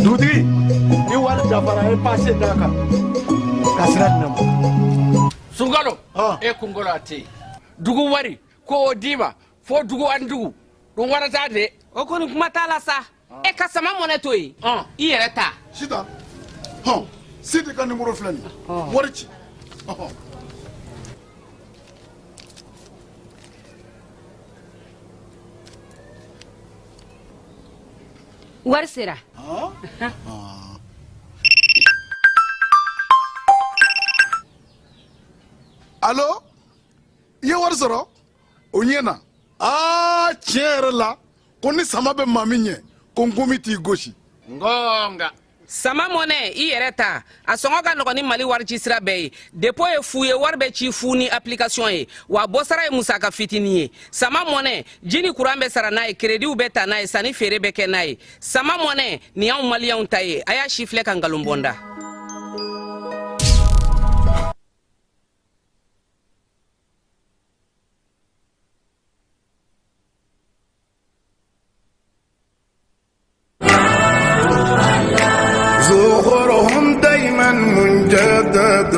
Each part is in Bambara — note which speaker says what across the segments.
Speaker 1: Dugutigi, ni wari dafara, ye pase d'a kan ka sira di ne ma.
Speaker 2: Sunkalo e kunkolo a tɛ yen. Dugu wari ko o d'i ma fo dugu ani dugu ɗum warata de.
Speaker 3: O kɔni, kuma t'a la sa. E ka sama mɔnɛ to yen, i yɛrɛ ta.
Speaker 1: Sitan, hɔn, Sidi ka nimoro filɛ nin ye, wari ci, ɔhɔn.
Speaker 3: Wari sera.
Speaker 1: Alo, i ye wari sɔrɔ, o ɲɛ na. Aa, tiɲɛ yɛrɛ la, ko ni sama bɛ maa min ɲɛ, ko nkomi t'i gosi.
Speaker 2: Ngonga.
Speaker 3: Sama mɔnɛ, i yɛrɛ ta, a sɔngɔ ka nɔgɔn ni Mali wari ci sira bɛɛ ye. Dépôt ye fu ye, wari bɛ ci fu ni application ye, wa bɔsara ye musaka fitinin ye. Sama mɔnɛ, ji ni kuran bɛ sara n'a ye, créditw bɛ ta n'a ye, sanni feere bɛ kɛ n'a ye. Sama mɔnɛ nin y'anw Maliyɛnw ta ye. A y'a si filɛ ka nkalon bɔ n da.
Speaker 4: زخرهم دايما مجدد.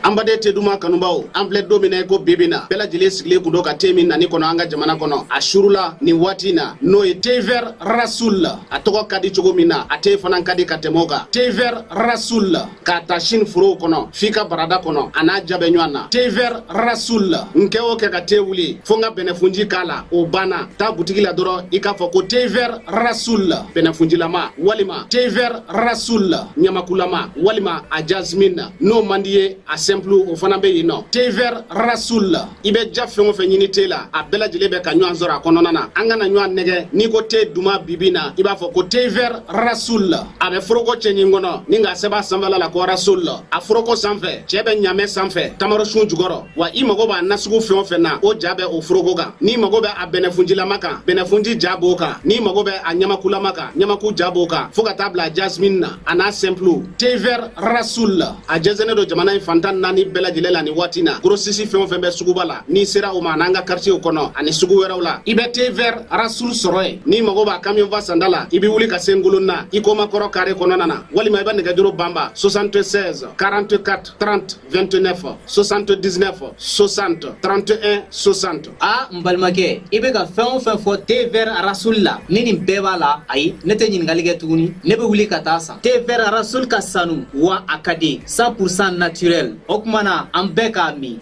Speaker 5: An baden te duman kanubaw, an filɛ don min na i ko bibi na, bɛɛ lajɛlen sigilen kun don ka te min nani kɔnɔ an ka jamana kɔnɔ a surula nin waati na, n'o ye thé vert Rasoul. A tɔgɔ ka di cogo min na, a te fana ka di ka tɛmɛ o kan. Thé vert Rasoul, k'a ta Chine forow kɔnɔ f'i ka barada kɔnɔ, a n'a ja bɛ ɲɔgɔn na. Thé vert Rasoul, n kɛ o kɛ ka te wuli fo n ka bɛnɛfunji k'a la, o banna. Taa butigi la dɔrɔn, i k'a fɔ ko thé vert Rasoul bɛnɛfunjilama, walima thé vert Rasoul ɲamakulama, walima a jasmine. N'o man di ye, a simple, o fana bɛ yen nɔ. Thé vert Rasoul, i bɛ ja fɛn o fɛn ɲini te la, a bɛɛ lajɛlen bɛ ka ɲɔgɔn sɔrɔ a kɔnɔna na. An kana ɲɔgɔn nɛgɛ. N'i ko te duman bibi na, i b'a fɔ ko thé vert Rasoul. A bɛ foroko cɛɲi kɔnɔ ni k'a sɛbɛn a sanfɛla la ko Rasoul. A foroko sanfɛ, cɛ bɛ ɲamɛ sanfɛ, tamarosun jukɔrɔ. Wa i mago b'a nasugu fɛn o fɛn na, o ja bɛ o foroko kan. N'i mago bɛ a bɛnɛfunjilama kan, bɛnɛfunji ja b'o kan. N'i mago bɛ a ɲamakulama kan, ɲamaku ja b'o kan, fo ka taa bila jasmine na, a n'a simple. Thé vert Rasoul, a jɛnsɛnnen don jamana in fan 14 bɛɛ lajɛlen la nin waati na. Grossiste fɛn o fɛn bɛ suguba la, n'i sera o ma, an'an ka quartier kɔnɔ ani sugu wɛrɛw la, i bɛ thé vert Rasoul sɔrɔ yen. N'i mago b'a camion fa sanda la, i bɛ wuli ka se Ngolonna i komakɔrɔ carré kɔnɔna na, walima i bɛ nɛgɛjuru banba 76 44 30 29, 79 60 31 60.
Speaker 6: A n balimakɛ, i bɛ ka fɛn o fɛn fɔ thé vert Rasoul la, ni nin bɛɛ b'a la, ayi, ne tɛ ɲininkali kɛ tuguni, ne bɛ wuli ka taa san. Thé vert Rasoul ka sanu, wa a ka di, 100% naturel. O tuma na, an bɛɛ k'a min.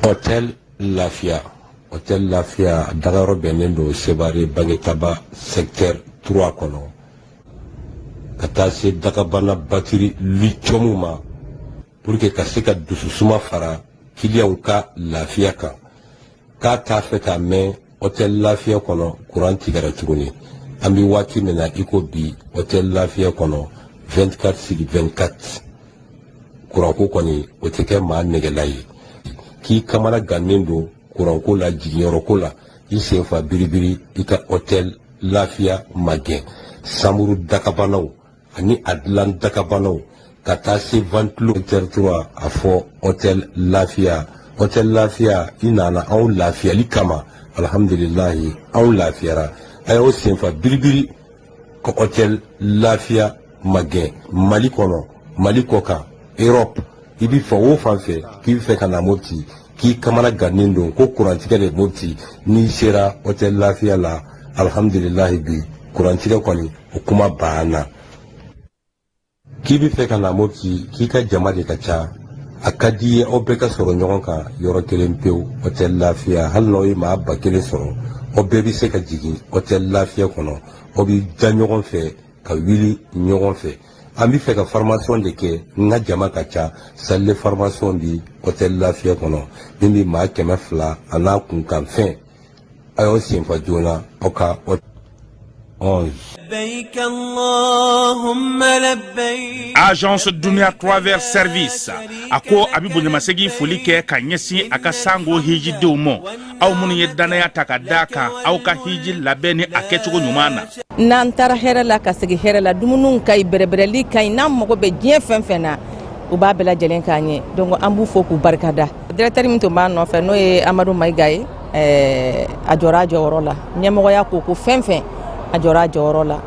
Speaker 7: Hôtel Lafiya, Hôtel Lafiya dagayɔrɔ bɛnnen don Sevare Bangetaba secteur 3 kɔnɔ, ka taa se dagabana batiri lithium ma, pour que ka se ka dususuma fara kiliyanw ka lafiya kan. K'a t'a fɛ k'a mɛn Hôtel Lafiya kɔnɔ kuran tigɛra tuguni. An bɛ waati min na i ko bi, Hôtel Lafiya kɔnɔ, 24 sur 24, kuranko kɔni, o tɛ kɛ maa nɛgɛla ye. K'i kamana gannen don kuranko la, jiginyɔrɔko la, i sen fa biribiri, i ka Hôtel Lafiya magɛn. Samuru dakabanaw ani a dilan dakabanaw ka taa se ventilo secteur 3, a fɔ hôtel Lafiya. Hôtel Lafiya, i nana anw lafiyali kama. Alhamdulilahi, anw lafiyara. A y'aw senfa biribiri ka hôtel Lafiya magɛn. Mali kɔnɔ, Mali kɔ kan, Europe, i bi fɛ o fan fɛ k'i bɛ fɛ ka na Mopti, k'i kamana gannen don ko kurantigɛ de Mopti, n'i sera hôtel Lafiya la, alhamdulilahi, bi kurantigɛ kɔni, o kuma banna. K'i bɛ fɛ ka na Mopti, k'i ka jama de ka ca, a ka di i ye aw bɛɛ ka sɔrɔ ɲɔgɔn kan yɔrɔ kelen pewu, hôtel Lafiya. Hali n'aw ye maa 1000 sɔrɔ, aw bɛɛ bɛ se ka jigin hôtel Lafiya kɔnɔ, aw bɛ da ɲɔgɔn fɛ ka wuli ɲɔgɔn fɛ. An bɛ fɛ ka formation de kɛ, n ka jama ka ca, salle de formation bi hôtel Lafiya kɔnɔ min bɛ maa 200 a n'a kunkanfɛn. A y'aw senfa joona aw ka 11.
Speaker 8: لبيك اللهم لبيك.
Speaker 9: Agence Dunia Travel Service a ko a bɛ bonyamasegin foli kɛ ka ɲɛsin a ka sango hijidenw ma, aw minnu ye dannaya ta ka da kan aw ka hiji labɛn ni a kɛcogo ɲuman na.
Speaker 3: N'an taara hɛrɛ la ka segin hɛrɛ la, dumuniw ka ɲi, bɛrɛbɛrɛli ka ɲi. N'an mago bɛ diɲɛ fɛn fɛn na, u b'a bɛɛ lajɛlen k'an ye. Donc an b'u fo k'u barikada. Directeur min tun b'a nɔfɛ, n'o ye Amadu Mayiga ye, a jɔra a jɔyɔrɔ la. Ɲɛmɔgɔya ko ko fɛn fɛn, a jɔra a jɔyɔrɔ la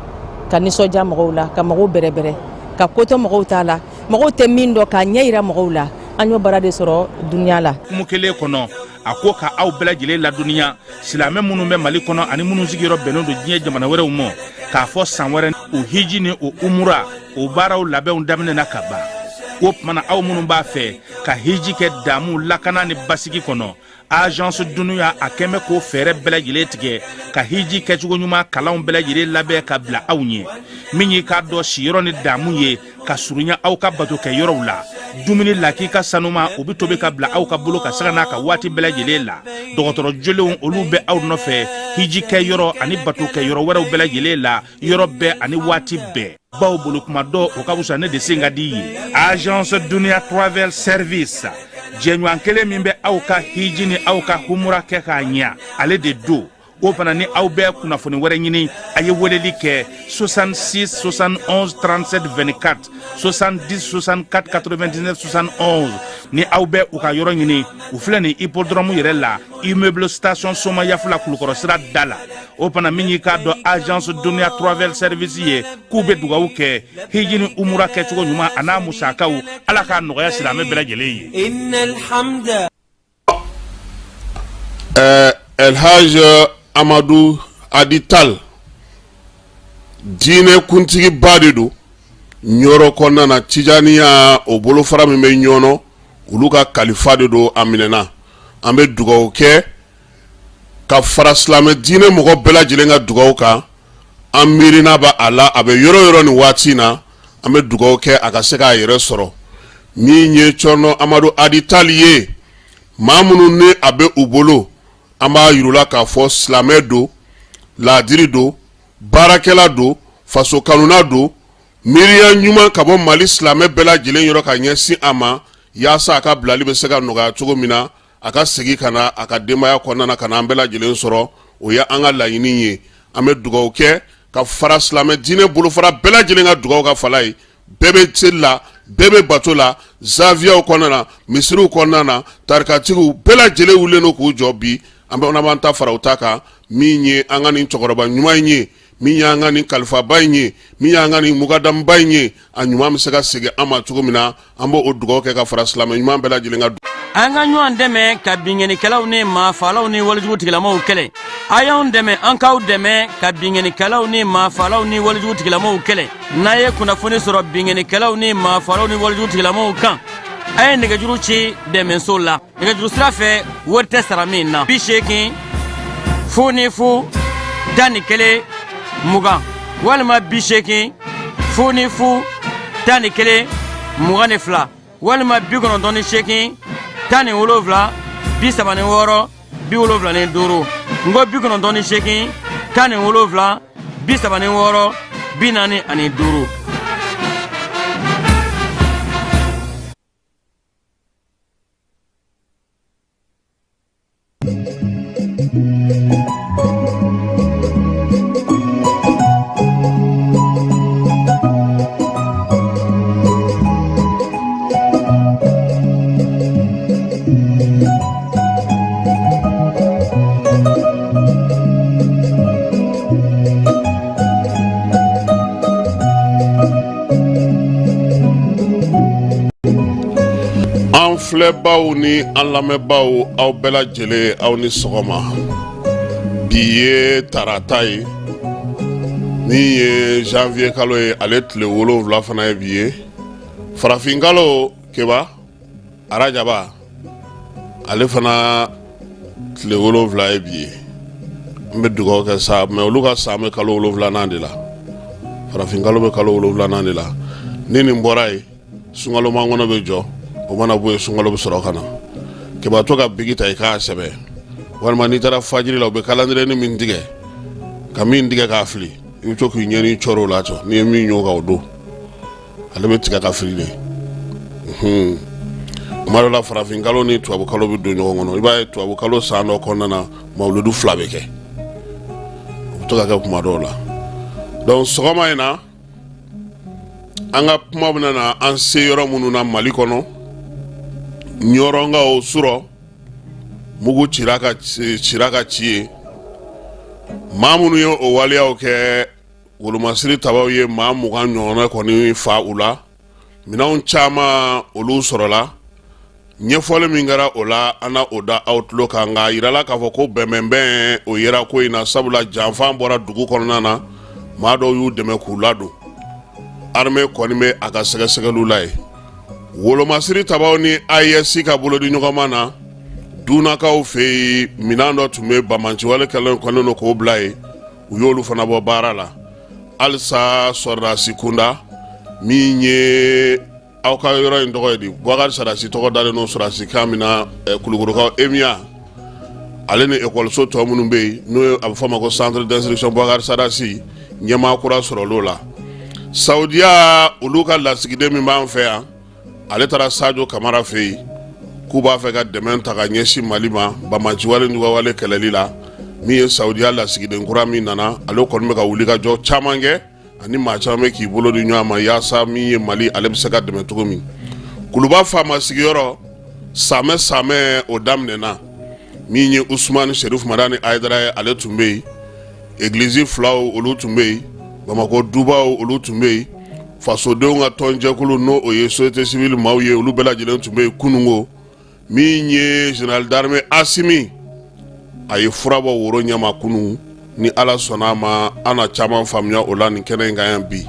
Speaker 3: ka nisɔndiya mɔgɔw la, ka mɔgɔw bɛrɛbɛrɛ, ka kotɔ mɔgɔw t'a la, mɔgɔw tɛ min dɔn, k'a ɲɛ yira mɔgɔw la. An y'o baara de sɔrɔ duniya la.
Speaker 9: Kumu kelen kɔnɔ, a ko ka aw bɛɛ lajɛlen ladɔnniya, silamɛ minnu bɛ Mali kɔnɔ ani minnu sigiyɔrɔ bɛnnen don diɲɛ jamana wɛrɛw ma, k'a fɔ san wɛrɛ o hiji ni o umura, o baaraw labɛnw daminɛna ka ban. O tuma na, aw minnu b'a fɛ ka hiji kɛ damu, lakana ni basigi kɔnɔ, Agence Dunuya a kɛn bɛ k'o fɛɛrɛ bɛɛ lajɛlen tigɛ ka hiji kɛcogo ɲuman kalanw bɛɛ lajɛlen labɛn ka bila aw ɲɛ. Min y'i k'a dɔn siyɔrɔ ni damu ye ka surunya aw ka bato kɛ yɔrɔw la, dumuni lakika sanuma, o bɛ tobi ka bila aw ka bolo ka saga n'a ka waati bɛɛ lajɛlen la. Dɔgɔtɔrɔ jolenw, olu bɛ aw nɔfɛ hiji kɛ yɔrɔ ani bato kɛ yɔrɔ wɛrɛw bɛɛ lajɛlen la, yɔrɔ bɛɛ ani waati bɛɛ. Baw bolo kuma dɔ, o ka wusa ne de sen ka di ye. Agence Dunia Travel Service, jɛɲɔgɔn kelen min bɛ aw ka hiji ni aw ka humura kɛ k'a ɲa, ale de don. O fana ni aw bɛ kunnafoni wɛrɛ ɲini, a ye weleli kɛ 66 71 37 24, 70 64 99 71. Ni aw bɛ u ka yɔrɔ ɲini, u filɛ nin hippodrome yɛrɛ la, immeuble station Somayafula, Kulukɔrɔ sira da la. O fana, min y'i k'a dɔn Agence Dunia Travel Service ye, k'u bɛ dugawu kɛ hiji ni umura kɛcogo ɲuman a n'a musakaw, Ala k'a nɔgɔya silamɛ bɛɛ lajɛlen ye.
Speaker 8: إن الحمد
Speaker 10: Elhaj Amadu Adital, diinɛ kuntigiba de don Ɲɔrɔ kɔnɔna na. Tijaniya, o bolofara min bɛ Ɲɔnɔ, olu ka kalifa de don. A minɛna. An bɛ dugawu kɛ ka fara silamɛ diinɛ mɔgɔ bɛɛ lajɛlen ka dugawu kan. An miirina b'a a la, a bɛ yɔrɔ yɔrɔ nin waati in na. An bɛ dugawu kɛ a ka se k'a yɛrɛ sɔrɔ. Min ye Cɔrɔnɔ Amadu Adital ye, maa minnu ni a bɛ u bolo, an b'a yir'u la k'a fɔ silamɛ don, laadiri don, baarakɛla don, faso kanuna don. Miiriya ɲuman ka bɔ Mali silamɛ bɛɛ lajɛlen yɔrɔ ka ɲɛsin a ma, yaasa a ka bilali bɛ se ka nɔgɔya cogo min na, a ka segin ka na a ka denbaya kɔnɔna na, ka na an bɛɛ lajɛlen sɔrɔ. O ye an ka laɲini ye. An bɛ dugawu kɛ ka fara silamɛ diinɛ bolofara bɛɛ lajɛlen ka dugawu ka fala ye. Bɛɛ bɛ seli la, bɛɛ bɛ bato la, zawiyaw kɔnɔna na, misiriw kɔnɔna na, tarikatigiw bɛɛ lajɛlen wulilen don k'u jɔ bi. An bɛ b'an ta fara u ta kan. Min ye an ka nin cɛkɔrɔba ɲuman in ye, min y'an ka nin kalifaba in ye, min y'an ka nin mukadamuba in ye, a ɲuman bɛ se ka segin an ma cogo min na, an b'o dugawu kɛ ka fara silamɛ ɲuman bɛɛ lajɛlen ka.
Speaker 11: An ka ɲɔgɔn dɛmɛ ka binkannikɛlaw ni maafalaw ni walejugu tigilamaw kɛlɛ. A y'anw dɛmɛ, an k'aw dɛmɛ ka binkannikɛlaw ni maafalaw ni walejugu tigilamaw kɛlɛ. N'a ye kunnafoni sɔrɔ binkannikɛlaw ni maafalaw ni walejugu tigilamaw kan, a ye nɛgɛjuru ci dɛmɛso la nɛgɛjuru sira fɛ, wari tɛ sara min na: 80 00 11 20 walima 80 00 11 22 walima 98 17 36 75. N ko 98 17 36 45.
Speaker 10: An filɛbaw ni an lamɛnbaw, aw bɛɛ lajɛlen, aw ni sɔgɔma. Bi ye tarata ye, min ye janvier kalo ye, ale tile 7 fana ye bi ye. Farafin kalo keba arajaba, ale fana tile 7 ye bi ye. N bɛ dugawu kɛ sa, mais olu ka san bɛ kalo wolonwulanan de la. Farafin kalo bɛ kalo wolonwulanan de la. Ni nin bɔra yen, sunkalo makɔnɔ bɛ jɔ. O mana bɔ yen, sunkalo bɛ sɔrɔ ka na. Keba, to ka biki ta i k'a sɛbɛn, walima n'i taara fajiri la, u bɛ calendrier min tigɛ ka min tigɛ k'a fili, i bɛ to k'i ɲɛnin cɔrɔ o la. Cɔ n'i ye min y'o kan, o don ale bɛ tigɛ ka fili de. Tuma dɔ la, farafin kalo ni tubabu kalo bɛ don ɲɔgɔn kɔnɔ. I b'a ye, tubabu kalo san dɔ kɔnɔna na, mawuludu fila bɛ kɛ. O bɛ to ka kɛ kuma dɔw la. Donc sɔgɔma in na, an ka kuma bɛna na an se yɔrɔ minnu na Mali kɔnɔ: Ɲɔrɔnkaw surɔ, mugu cira ka cira ka ci ye. Maa minnu ye o waleyaw kɛ, wolomasiri tabaw ye maa 20 ɲɔgɔnna kɔni fa u la. Minɛnw caman olu sɔrɔla. Ɲɛfɔli min kɛra o la, an na o da aw tulo kan. Nka a yirala k'a fɔ ko bɛnbɛnbɛn o yera ko in na, sabula janfan bɔra dugu kɔnɔna na, maa dɔw y'u dɛmɛ k'u ladon. Armée kɔni bɛ a ka sɛgɛsɛgɛliw la yen. Wolomasiri tabaw ni AES ka bolodi ɲɔgɔnma na, Dunakaw fɛ yen, minɛn dɔ tun bɛ banbaanciwale kɛlen kɔni don k'o bila yen, u y'olu fana bɔ baara la. Halisa sɔrɔdasi kunda, min ye aw ka yɔrɔ in tɔgɔ ye di, Bubakari Sadasi tɔgɔ dalen don sɔrɔdasi camp min na, Kulukorokaw, EMIA, ale ni ekɔliso tɔ minnu bɛ yen, n'o ye a bɛ fɔ a ma ko centre d'instruction Bubakari Sadasi, ɲɛmaa kura sɔrɔl'o la. Saudiya, olu ka lasigiden min b'an fɛ yan, ale taara Sajo Kamara fɛ yen k'u b'a fɛ ka dɛmɛ ta ka ɲɛsin Mali ma banbaanciwale juguwale kɛlɛli la. Min ye Saudiya lasigiden kura min nana, ale kɔni bɛ ka wulikajɔ caman kɛ, ani maa caman bɛ k'i bolo di ɲɔgɔn ma yaasa min ye Mali, ale bɛ se ka dɛmɛ cogo min. Kuluba faama sigiyɔrɔ, samɛ samɛ o daminɛna. Min ye Usumani Serif Madani Ayidara ye, ale tun bɛ yen. Egilizi filaw, olu tun bɛ yen. Bamakɔ dubaw, olu tun bɛ yen. Fasodenw ka tɔnjɛkulu, n'o o ye société civile maaw ye, olu bɛɛ lajɛlen tun bɛ yen kununko. Min ye général d'armée Asimi, a ye fura bɔ woro ɲɛma kunun. Ni Ala sɔnna a ma, an na caman faamuya o la nin kɛnɛ in kan yan bi.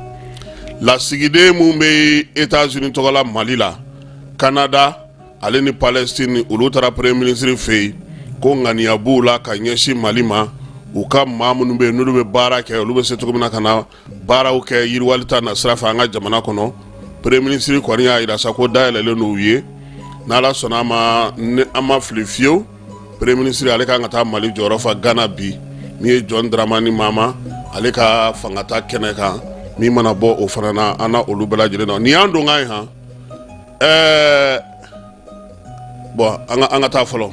Speaker 10: Lasigiden min bɛ États-Unis tɔgɔ la Mali la, Canada ale ni Palestine, olu taara premier ministre fɛ yen ko ŋaniya b'u la ka ɲɛsin Mali ma, u ka maa minnu bɛ yen, n'olu bɛ baara kɛ, olu bɛ se cogo min na ka na baaraw kɛ yiriwali ta na sira fɛ an ka jamana kɔnɔ. Premier ministre kɔni y'a jira sa ko dayɛlɛlen don u ye. N'Ala sɔnna a ma, ni an ma fili fiyewu, premier ministre ale kan ka taa Mali jɔyɔrɔ fa Gana bi, min ye John Dramani Mahama ale ka fangata kɛnɛ kan. Min mana bɔ o fana na, an na olu bɛɛ lajɛlen na. Nin y'an donkan ye han. Ɛɛ bon, an ka taa fɔlɔ.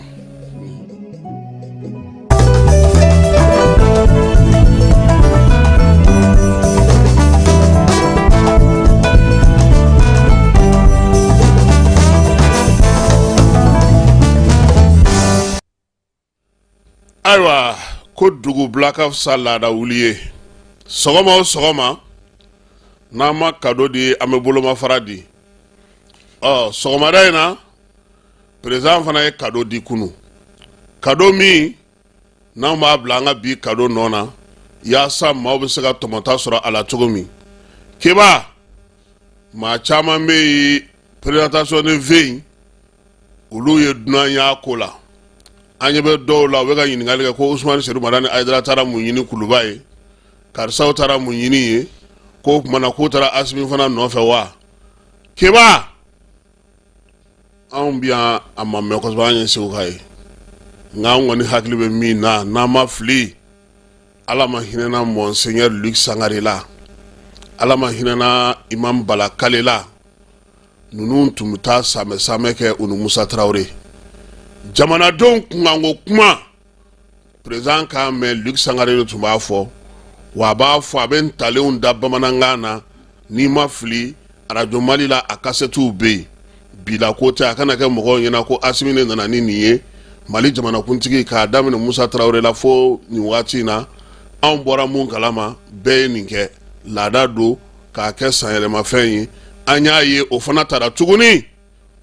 Speaker 10: Ayiwa, ko dugubila ka fisa laada wuli ye. Sɔgɔma o sɔgɔma, n'an ma kado di, an bɛ bolomafara di. Ɔ sɔgɔmada in na, président fana ye kado di kunu, kado min n'anw b'a bila an ka bi kado nɔ na, yaasa maaw bɛ se ka tɔmɔta sɔrɔ a la cogo min. Keba, maa caman bɛ yen, présentation de vœux in, olu ye dunanya ko la. An ɲɛ bɛ dɔw la, u bɛ ka ɲininkali kɛ ko Usumani Sedu Madani Ayidara taara mun ɲini Kuluba ye, karisaw taara mun ɲini ye, k'o tuma na k'u taara Asimi fana nɔfɛ wa? Keba, anw bi yan, a ma mɛn kosɛbɛ, an ye Seguka ye, nka an kɔni hakili bɛ min na, n'an ma fili, Ala ma hinɛna Monseigneur Luc Sangare la, Ala ma hinɛna Imam Bala Kale la. Ninnu tun bɛ taa samɛ samɛ kɛ u ni Musa Tarawele. Jamanadenw kunkanko kuma, président k'a mɛn, Luc Sangare de tun b'a fɔ wa. A b'a fɔ, a bɛ ntalenw da bamanankan na. N'i ma fili, arajo Mali la, a kasɛtiw bɛ yen. Bila ko tɛ, a kana kɛ mɔgɔw ɲɛna ko Asimi de nana ni nin ye. Mali jamanakuntigi, k'a daminɛ Musa Tarawele la fo nin waati in na, anw bɔra mun kalama, bɛɛ ye nin kɛ. Laada don k'a kɛ sanyɛlɛmafɛn ye. An y'a ye, o fana taara tuguni.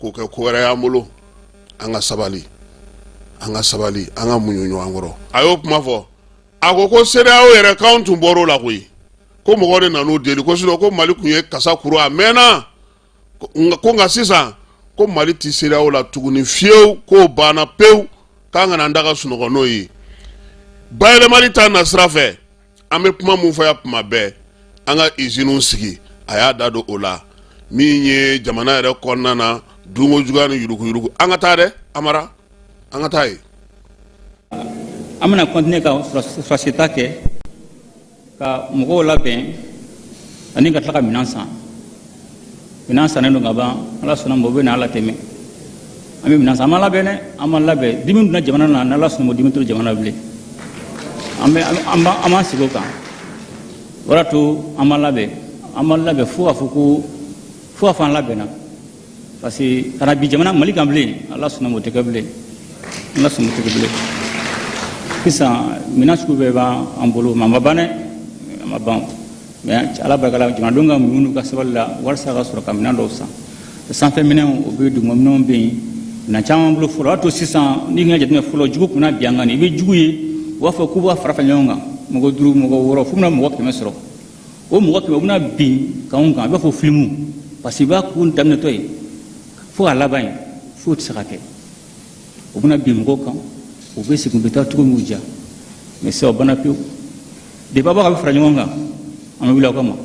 Speaker 10: k'o kɛ ko wɛrɛ y'an bolo. An ka sabali, an ka sabali, an ka muɲu ɲɔgɔn kɔrɔ. A y'o kuma fɔ, a ko ko CEDEAO yɛrɛ k'anw tun bɔr'o la koyi, ko mɔgɔw de nan'u deli ko sinon ko Mali tun ye kasa kuru a mɛnna, ko nka sisan ko Mali tɛ CEDEAO la tuguni fiyewu, k'o banna pewu, k'an kana an da ka sunɔgɔ n'o ye. Bayɛlɛmali ta nasira fɛ, an bɛ kuma mun fɔ yan tuma bɛɛ, an ka iziniw sigi, a y'a da don o la. Min ye jamana yɛrɛ kɔnɔna na dunko juguya ni yuruguyurugu, an ka taa dɛ Amara, an ka taa yen.
Speaker 12: An bɛna continuer ka sɔrɔdasita kɛ ka mɔgɔw labɛn ani ka tila ka minɛn san. Minɛn sannen don ka ban, Ala sɔnna ma, o bɛ na ala tɛmɛ. An bɛ minɛn san, an b'an labɛn dɛ, an b'an labɛn. Dimi donna jamana na, n'Ala sɔnna ma, dimi tɛ jamana na bilen. An bɛ an b'an an b'an sigi o kan. O de to an b'an labɛn, an b'an labɛn fo k'a fɔ ko fo k'a fɔ an labɛnna. Parce que ka na bin jamana Mali kan bilen, Ala sɔnna ma, o tɛ kɛ bilen. Ala sɔnna, o tɛ kɛ bilen. Sisan minɛn sugu bɛɛ b'an bolo, mais a ma ban dɛ, a ma ban. Mais Ala barika la, jamanadenw ka muɲu n'u ka sabali la, walasa ka sɔrɔ ka minɛn dɔw san. Sanfɛ minɛnw o bɛ yen, duguma minɛnw bɛ yen, minɛn caman bolo fɔlɔ. O y'a to sisan n'i y'a jateminɛ fɔlɔ, jugu tun bɛna bin an kan, i bɛ jugu ye, u b'a fɔ k'u b'a fara fara ɲɔgɔn kan, mɔgɔ 5, mɔgɔ 6, f'u bɛna mɔgɔ 100 sɔrɔ. O mɔgɔ 100, u bɛna bin k'anw kan, i b'a fɔ filimu, parce que i b'a kun daminɛtɔ ye fo k'a laban ye, foyi tɛ se ka kɛ. U bɛna bin mɔgɔw kan, u bɛ segin, u bɛ taa cogo min y'u diya. Mais sisan o banna pewu. Depuis aw b'a bɛ fara ɲɔgɔn kan, an bɛ wuli aw kama.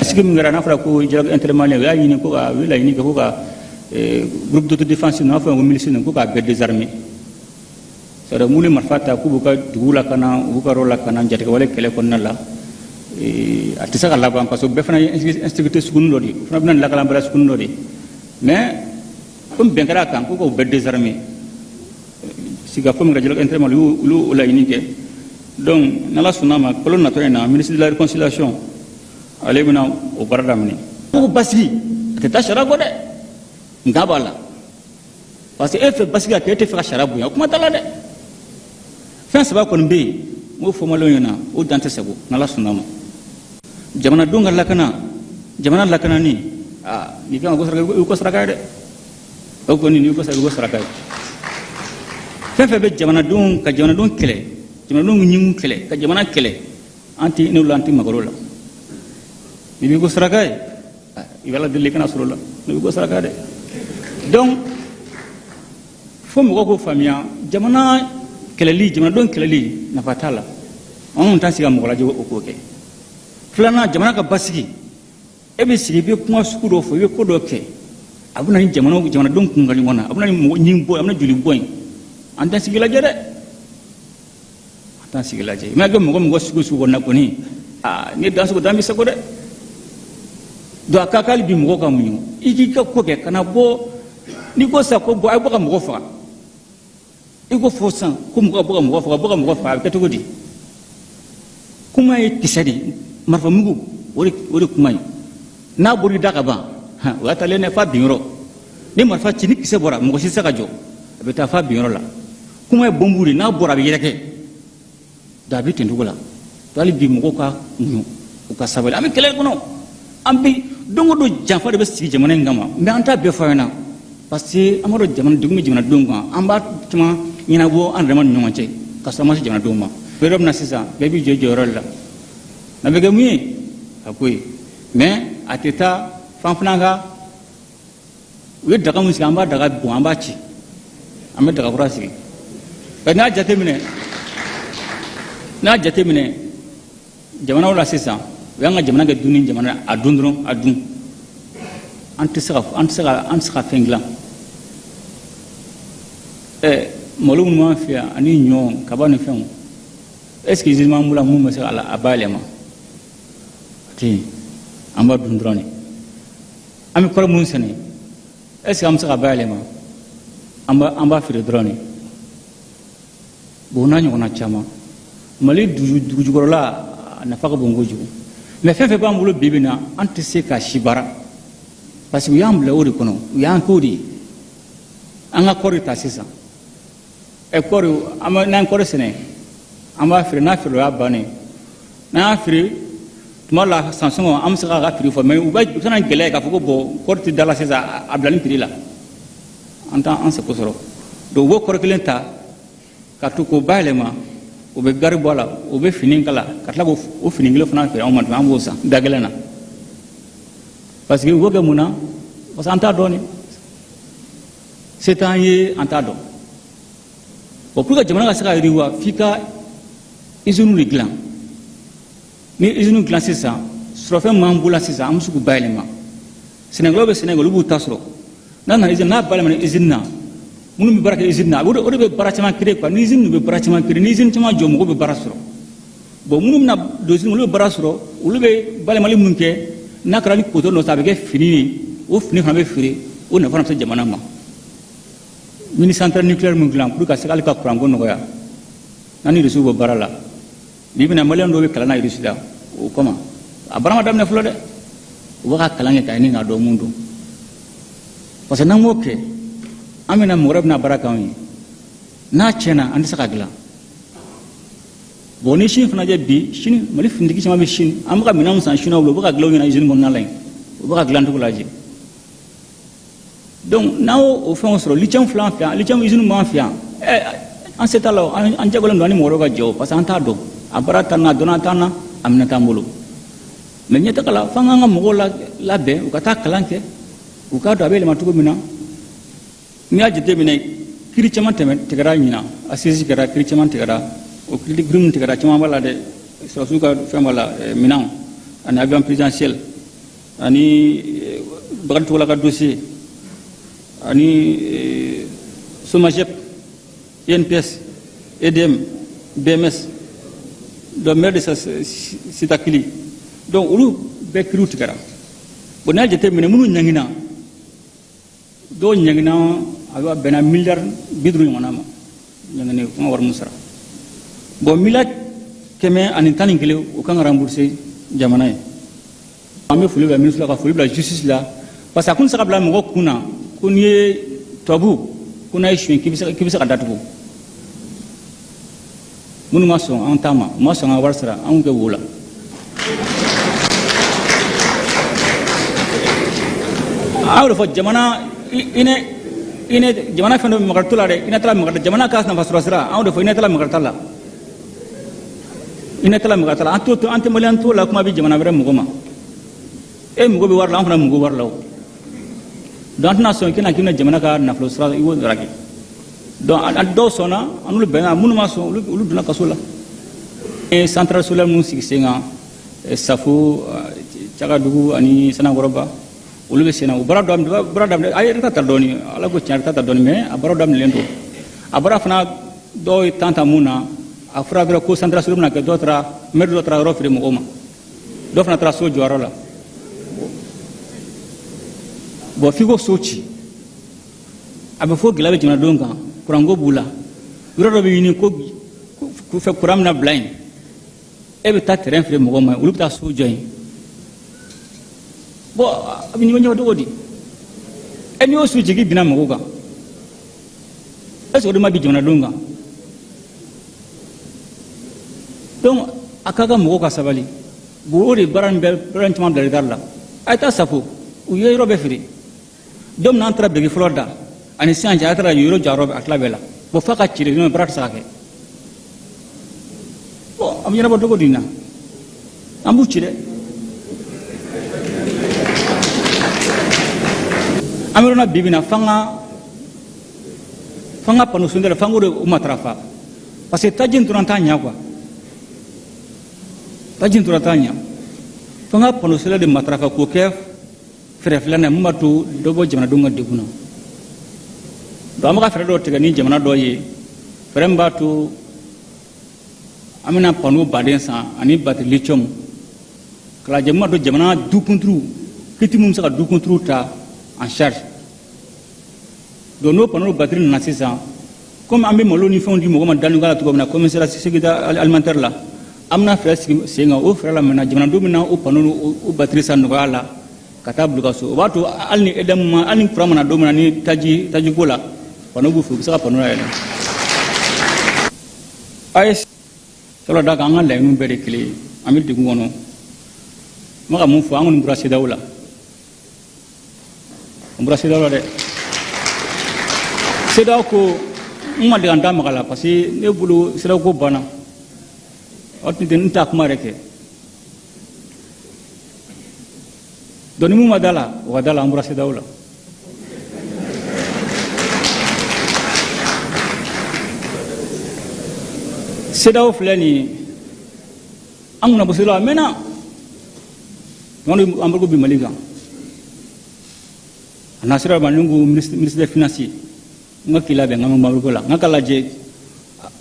Speaker 12: Sigi min kɛra, n'a fɔra ko dialogue intermalien, u y'a ɲini ko ka, u ye laɲini kɛ ko ka groupe d'autodéfense ninnu, n'a fɔ ko milice ninnu, ko k'a bɛɛ désarmer. C'est à dire minnu ye marifa ta k'u b'u ka dugu lakana, u b'u ka yɔrɔ lakana jatigɛwale kɛlɛ kɔnɔna la, a tɛ se ka laban, parce que bɛɛ fana ye insécurité sugunin dɔ de ye, o fana bɛna ni lakanabaliya sugunin dɔ de ye. Mais komi bɛn kɛra a kan ko k'o bɛɛ désarmer, sigikafɔ min kɛra dialogue intermalien, olu y'o laɲini kɛ. Donc n'Ala sɔnna a ma, kalo natɔ in na, ministre de la réconciliation ale bɛna o baara daminɛ. Ko basigi a tɛ taa sariya kɔ dɛ, nka b'a la, parce que e fɛ basigi ka kɛ, e tɛ fɛ ka sariya bonya, o kuma t'a la dɛ. Fɛn saba kɔni bɛ yen, n b'o fɔ maliyɛnw ɲɛna, o dan tɛ sago, n'Ala sɔnna a ma. Jamanadenw ka lakana, jamana lakanani, aa n'i kan ka ko saraka, i ko saraka ye dɛ. O kɔni, n'i ko saraka, i ko saraka ye. Fɛn fɛn bɛ jamanadenw ka jamanadenw kɛlɛ, jamanadenw ɲinw kɛlɛ, ka jamana kɛlɛ, an tɛ n'o la, an tɛ maga o la. N'i b'i ko saraka ye, i bɛ Ala deli i kana sɔrɔ o la, n'i b'i ko saraka dɛ. Donc fo mɔgɔw k'o faamuya, jamana kɛlɛli, jamanadenw kɛlɛli, nafa t'a la. Anw t'an sigi ka mɔgɔ lajɛ o k'o kɛ. Filanan, jamana ka basigi. E bɛ sigi, i bɛ kuma sugu dɔ fɔ, i bɛ ko dɔ kɛ, a bɛ na ni jamana jamanadenw kun ka ɲɔgɔn na, a bɛ na ni mɔgɔ ɲin bɔ, a bɛ na joli bɔ yen. An t'an sigi lajɛ dɛ, an t'an sigi lajɛ. I mana kɛ mɔgɔ mɔgɔ sugu sugu kɔnɔ kɔni, aa n'i ye dan sago, dan bɛ sago dɛ. Donc a ka kan hali bi mɔgɔw ka muɲu, i k'i ka ko kɛ, kana bɔ. N'i ko sisan ko bɔn, a ye bɔ ka mɔgɔ faga, i ko fɔ sisan ko mɔgɔ ka bɔ ka mɔgɔ faga, bɔ ka mɔgɔ faga, a bɛ kɛ cogo di? Kuma ye kisɛ de ye, marifa mugu, o de kuma ye. N'a bɔr'i da ka ban, o y'a taalen dɛ f'a binyɔrɔ. Ni marifa ci, ni kisɛ bɔra, mɔgɔ si tɛ se ka jɔ, a bɛ taa f'a binyɔrɔ la. Kuma ye bɔnbu de, n'a bɔra a bɛ yɛrɛkɛ. Donc a bɛ ten cogo la. Donc hali bi mɔgɔw ka muɲu, u ka sabali. An bɛ kɛlɛ kɔnɔ, an bɛ don o don janfa de bɛ sigi jamana in kama, mais an t'a bɛɛ fɔ a ɲɛna, parce que an b'a dɔn jamana degun bɛ jamanadenw kan. An b'a caman ɲɛnabɔ an yɛrɛ ni ɲɔgɔn cɛ, ka sɔrɔ an ma se jamanadenw ma. Bɛ yɔrɔ min na sisan, bɛɛ b'i jɔ i jɔyɔrɔ de la. N'a bɛ kɛ mun ye, a ko ye, mais a tɛ taa fan fana ka. U ye daga min sigi, an b'a daga bon, an b'a ci, an bɛ daga kura sigi. N'i y'a jateminɛ, n'i y'a jateminɛ jamanaw la sisan, u y'an ka jamana kɛ dunni jamana, a dun dɔrɔn, a dun. An tɛ se ka, an tɛ se ka, an tɛ se ka fɛn dilan. Malo minnu b'an fɛ yan ani ɲɔ, kaba ni fɛnw, est ce que usine b'an bolo mun bɛ se ka a bayɛlɛma? A tɛ yen, an b'a dun dɔrɔn de. An bɛ kɔɔri minnu sɛnɛ, est ce que an bɛ se ka bayɛlɛma? An b'a feere dɔrɔn de. Bon, n'a ɲɔgɔnna caman. Mali dugu jukɔrɔla a nafa ka bon kojugu, mais fɛn fɛn b'an bolo bi bi in na, an tɛ se k'a si baara, parce que u y'an bila o de kɔnɔ, u y'an k'o de ye. An ka kɔɔri ta sisan, kɔɔri, an bɛ n'an kɔɔri sɛnɛ, an b'a feere. N'a feere, o y'a bannen. N'an y'a feere, Tuma la san sɔngɔ an bɛ se k'a ka prix fɔ, mais u bɛ u bɛ na gɛlɛya k'a fɔ ko bon, kɔɔri tɛ da la sisan, a bila nin prix la, an t'an sago sɔrɔ. Donc u b'o kɔɔri kelen ta ka to k'o bayɛlɛma, o bɛ gari bɔ a la, o bɛ fini kala, ka tila k'o fini kelen fana feere anw ma tuguni, an b'o san da gɛlɛn na. Parce que u b'o kɛ mun na? Parce que an t'a dɔn, se t'an ye, an t'a dɔn. Bon, pour que jamana ka se ka yiriwa, f'i ka usine de dilan. Ni usine dilan sisan, sɔrɔfɛn m'an bolo sisan, an bɛ se k'u bayɛlɛma. Sɛnɛkɛlaw bɛ sɛnɛ kɛ, olu b'u ta sɔrɔ. N'a nana usine, n'a bayɛlɛmana usine na, minnu bɛ baara kɛ usine na, o de bɛ baara caman créer quoi. Ni usine bɛ baara caman créer, ni usine caman jɔ, mɔgɔw bɛ baara sɔrɔ. Bon, minnu bɛna don usine, olu bɛ baara sɔrɔ, olu bɛ bayɛlɛmali minnu kɛ, n'a kɛra ni coton dɔ san, a bɛ kɛ fini ye, o fini fana bɛ feere, o nafa bɛ se jamana ma. Mini centrale nucléaire min dilan pour ka se hali ka kuranko nɔgɔya, n'an ni Rusiw bɛ baara la bi bi in na, maliyɛn dɔw bɛ kalan na Rusi la o kama. A baara ma daminɛ fɔlɔ dɛ, u bɛ ka kalan kɛ k'a ɲini k'a dɔn mun don. Parce que n'an m'o kɛ, an bɛna mɔgɔ wɛrɛ bɛna baara k'anw ye, n'a tiɲɛna, an tɛ se ka dilan. Bon, ni Chine fana jɛ bi, Chine, Mali finitigi caman bɛ Chine, an bɛ ka minɛnw san Chinois bolo, u bɛ ka dilan u ɲɛna usine kɔnɔna la yen, u bɛ ka dilan cogo lajɛ. Donc n'an y'o fɛnw sɔrɔ, lithium filɛ an fɛ yan, lithium usine b'an fɛ yan, ɛ an se t'a la, an jagoyalen don an ni mɔgɔ wɛrɛw ka jɛ o, parce que an t'a dɔn, a baara t'an na, a dɔnna t'an na, a minɛ t'an bolo. Mais ɲɛtaga la, f'an k'an ka mɔgɔw labɛn, u ka taa kalan kɛ, u k'a dɔn a bɛ yɛlɛma cogo min na. N'i y'a jateminɛ, kiri caman tɛmɛ tigɛra ɲinan, assise kɛra, kiri caman tigɛra. O kiri min tigɛra, caman b'a la dɛ, sɔrɔdasiw ka fɛn b'a la, minɛnw ani avion présidentiel ani Bakari Togola ka dossier ani Somagep, INPS, EDM, BMS, donc maire de Sitakili. Donc olu bɛɛ kiriw tigɛra. Bon, n'a jateminɛ, minnu ɲangina, dɔw ɲangina, a bɛ bɛnna miliyari 50 ɲɔgɔnna ma, ɲangini kan ka wari min sara. Bon, miliyari 111, o kan ka rembourser jamana ye. An bɛ foli bila ministre la, ka foli bila justice la, parce que a kun tɛ se ka bila mɔgɔ kun na ko n'i ye tubabu ko n'a ye suɲɛ, k'i bɛ se ka datugu. Minnu ma sɔn an ta ma, u ma sɔn an ka wari sara, an k'u kɛ wo la. A y'o de fɔ, jamana hinɛ hinɛ, jamana fɛn dɔ bɛ makari t'o la dɛ, hinɛ t'a la makari, jamana ka nafa sɔrɔ sira, an y'o de fɔ, hinɛ t'a la makari t'a la, hinɛ t'a la makari t'a la. An t'o an tɛ maliyɛn t'o la, kuma bɛ jamana wɛrɛ mɔgɔ ma. E mago bɛ wari la, an fana mago wari la o. Donc an tɛna sɔn k'i na k'i bɛna jamana ka nafolo sira i b'o daraki. Donc an dɔw sɔnna, an n'olu bɛnna, minnu ma sɔn, olu donna kaso la. Centrale solaire minnu sigi sen kan, Safo, Cagadugu ani Sanakɔrɔba, olu bɛ sen na. O baara daminɛ, baara daminɛ, a ye retard ta dɔɔni, Ala ko tiɲɛ, retard ta dɔɔni, mais a baara daminɛlen don. A baara fana, dɔw ye temps ta mun na, a fɔra dɔrɔn ko centrale solaire bɛna kɛ, dɔw taara, maire dɔ taara yɔrɔ feere mɔgɔw ma, dɔw fana taara so jɔyɔrɔ la. Bon, f'i ko so ci, a bɛ fɔ gɛlɛya bɛ jamanadenw kan, kuranko b'u la, yɔrɔ dɔ bɛ ɲini ko fɛ kuran bɛna bila yen, e bɛ taa terrain feere mɔgɔw ma, olu bɛ taa so jɔ yen. Bon, a bɛ ɲɔgɔn cogo di? E n'i y'o so ci, k'i binna mɔgɔw kan, est ce que o de ma bin jamanadenw kan? Donc a ka kan mɔgɔw ka sabali. Bon, o de baara nin bɛɛ, baara in caman bila retard la. A ye taa Safo, u ye yɔrɔ bɛɛ feere. Don min n'an taara biriki fɔlɔ da ani sisan cɛ, a taara yɔrɔ jɔyɔrɔ a tila bɛɛ la. Bon, f'a ka ci de, sinon baara tɛ se ka kɛ. Bon, a bɛ ɲɛnabɔ cogo di na? An b'u ci dɛ. An bɛ yɔrɔ min na bi bi in na, f'an ka panneau solaire, f'an k'o de matarafa, parce que taji in dɔrɔn t'a ɲɛ quoi, taji in dɔrɔn t'a ɲɛ. F'an ka panneau solaire de matarafa k'o kɛ fɛɛrɛ filanan ye mun b'a to dɔ bɔ jamanadenw ka degun na. Donc an bɛ ka fɛɛrɛ dɔw tigɛ ni jamana dɔ ye, fɛɛrɛ min b'a to an bɛna panneau baden san ani batterie lithium k'a lajɛ mun b'a to jamana dukunturu kiti mun bɛ se ka dukunturu ta en charge. Donc n'o panneau batterie nana sisan, komi an bɛ malo ni fɛnw di mɔgɔ ma dalikan la cogo min na, commissariat sécurité alimentaire la, an bɛna fɛɛrɛ sigi sen kan. O fɛɛrɛ la maintenant, jamanadenw bɛna o panneau o batterie san nɔgɔya la ka taa bila u ka so. O b'a to hali ni EDM ma, hali ni courant mana don min na ni tajiko la, panneau b'u fɛ, u bɛ se ka panneau layɛlɛ. AES fɔlɔ da kan, an ka laɲiniw bɛɛ de kelen ye. An bɛ degun kɔnɔ, N bɛ ka mun fɔ, an kɔni bɔra CEDEAO la, an bɔra CEDEAO la dɛ. CEDEAO ko n ma deli ka n da maga la, parce que ne bolo CEDEAO ko banna. Aw tun tɛ n t'a kuma yɛrɛ kɛ. Donc ni mun ma da la, o ka da la, an bɔra CEDEAO la. CEDEAO filɛ nin ye, an kunna bɔ CEDEAO a mɛnna. Ɲɔgɔn embargo bi Mali kan, a na sera ma, ni ko ministre des finances, n ka k'i labɛn, n ka embargo la, n ka lajɛ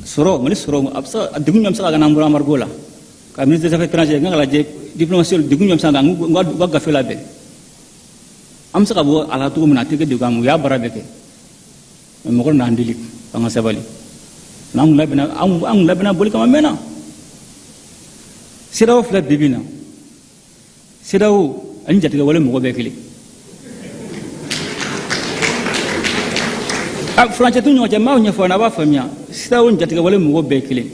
Speaker 12: sɔrɔ Mali sɔrɔ a bɛ se ka degun jumɛn bɛ se ka kɛ n'an bɔra embargo la. Ka ministre des affaires étrangères, n ka lajɛ diplomatie degun jumɛn bɛ se ka kɛ, n ka gafe labɛn, an bɛ se ka bɔ a la cogo min na, a tɛ kɛ degun an ma. U y'a baara bɛɛ kɛ, mais mɔgɔ n'an deli k'an ka sabali. N'an kun labɛnna, an kun labɛnna boli kama mɛnna. CEDEAO filɛ bi bi in na, CEDEAO ani jatigɛwale mɔgɔ bɛɛ kelen. A furancɛ t'u ɲɔgɔn cɛ, n b'aw ɲɛfɔ a b'a faamuya. CEDEAO ni jatigɛwale mɔgɔ bɛɛ kelen.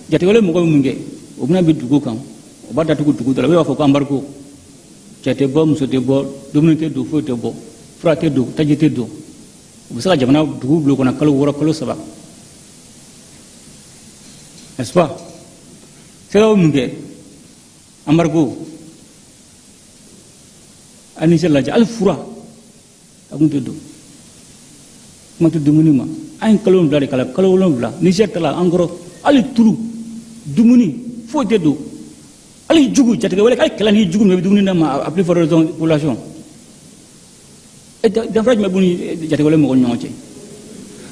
Speaker 12: Jatigɛwale mɔgɔ bɛ mun kɛ? O bɛna bin dugu kan, o b'a datugu dugu dɔ la, u b'a fɔ ko embargo, cɛ tɛ bɔ, muso tɛ bɔ, dumuni tɛ don, foyi tɛ bɔ, fura tɛ don, taji tɛ don. U bɛ se ka jamana dugu bila o kɔnɔ kalo 6, kalo 3, n'est-ce pas? CEDEAO mun kɛ? Embargo a Niger lajɛ, hali fura a kun tɛ don, kuma tɛ dumuni ma. An ye kalo 7 de k'a la, kalo 7 Niger ta la an kɔrɔ, hali tulu, dumuni foyi tɛ don, hali jugu jatigɛwale, hali kɛlɛ ni jugu min bɛ dumuni d'a ma, à plus forte raison population. E danfara jumɛn b'u ni jatigɛwale mɔgɔw ni ɲɔgɔn cɛ?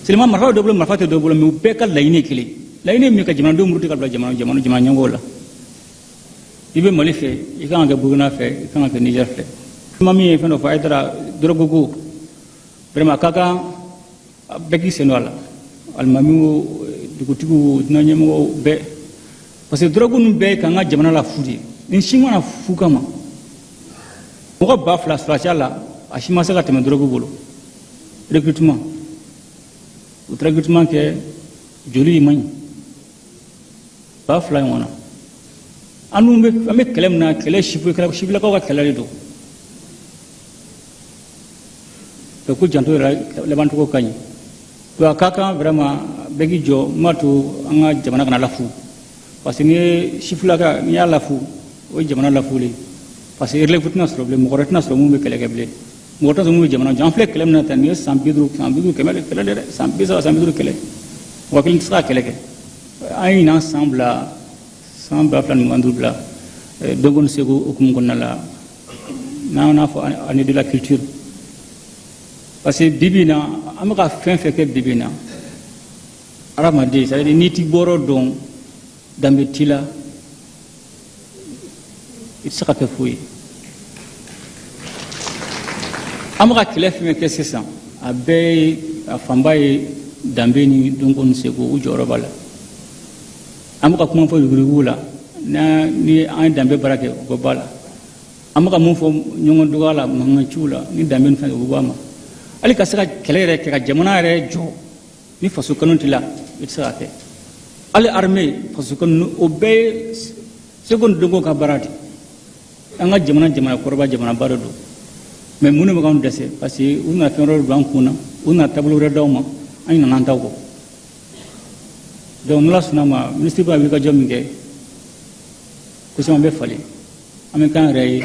Speaker 12: Seulement marifa bɛ dɔ bolo, marifa tɛ dɔ bolo, mais u bɛɛ ka laɲini ye kelen. Laɲini ye min ye, ka jamanadenw muruti ka bila jamana jamana jamana ɲɛmɔgɔw la. I bɛ Mali fɛ, i kan ka kɛ Burukina fɛ, i kan ka kɛ Niger fɛ. Kuma min ye fɛn dɔ fɔ, Hayidara, dɔrɔgu ko vraiment a ka kan bɛɛ k'i sen don a la, alimamiw, dugutigiw, diinɛ ɲɛmɔgɔw bɛɛ, parce que dɔrɔgu ninnu bɛɛ ye k'an ka jamana la fu de. Nin si mana fu kama, mɔgɔ 2000 sɔrɔsiya la, a si ma se ka tɛmɛ dɔrɔgu bolo. Recrutement, u taara recrutement kɛ, joli man ɲi, 2000 ɲɔgɔn na. An dun bɛ, an bɛ kɛlɛ min na, kɛlɛ sifilakaw ka kɛlɛ de don. Bɛɛ ko janto yɛrɛ labancogo ka ɲi. Donc a ka kan vraiment bɛɛ k'i jɔ, n b'a to an ka jamana kana lafu, parce que n'i ye sifilaka, n'i y'a lafu, o ye jamana lafu de ye, parce que relève tɛna sɔrɔ bilen, mɔgɔ wɛrɛ tɛna sɔrɔ mun bɛ kɛlɛ kɛ bilen, mɔgɔ tɛna sɔrɔ mun bɛ jamana jɔ. An filɛ kɛlɛ min na tan, nin ye san 50, san 50 kɛmɛ de kɛlɛ de dɛ, san 30, san 50 kɛlɛ, mɔgɔ kelen tɛ se ka kɛlɛ kɛ. An ye ɲinan san bila, san 2025 bila dɔnko ni seko hukumu kɔnɔna la, n'an n'a fɔ année de la culture, parce que bi bi in na, an bɛ ka fɛn fɛn kɛ bi bi in na, hadamaden, c'est à dire n'i t'i bɔyɔrɔ dɔn, danbe t'i la, i tɛ se ka kɛ foyi ye. An bɛ ka kɛlɛ fɛn fɛn kɛ sisan, a bɛɛ ye, a fanba ye danbe ni dɔnko ni seko, u jɔyɔrɔ b'a la. An bɛ ka kuma fɔ yuruguyurugu la, ni an ye danbe baara kɛ, o bɛ bɔ a la. An bɛ ka mun fɔ ɲɔgɔn dɔgɔya la, mankanciw la, ni danbe ni fɛn, o bɛ bɔ a ma. Hali ka se ka kɛlɛ yɛrɛ kɛ, ka jamana yɛrɛ jɔ, ni faso kanu t'i la, i tɛ se ka kɛ. Hali armée, faso kanu, o bɛɛ ye seko ni dɔnko ka baara de. An ka jamana, jamana kɔrɔba, jamanaba de don, mais mun de bɛ k'anw dɛsɛ? Parce que u nana fɛn wɛrɛ don an kun na, u nana taabolo wɛrɛ d'aw ma, an ɲinɛna an taw kɔ. Donc n'Ala sɔnna ma, minisiri b'a wulikajɔ min kɛ, ko caman bɛ falen, an bɛ k'an yɛrɛ ye.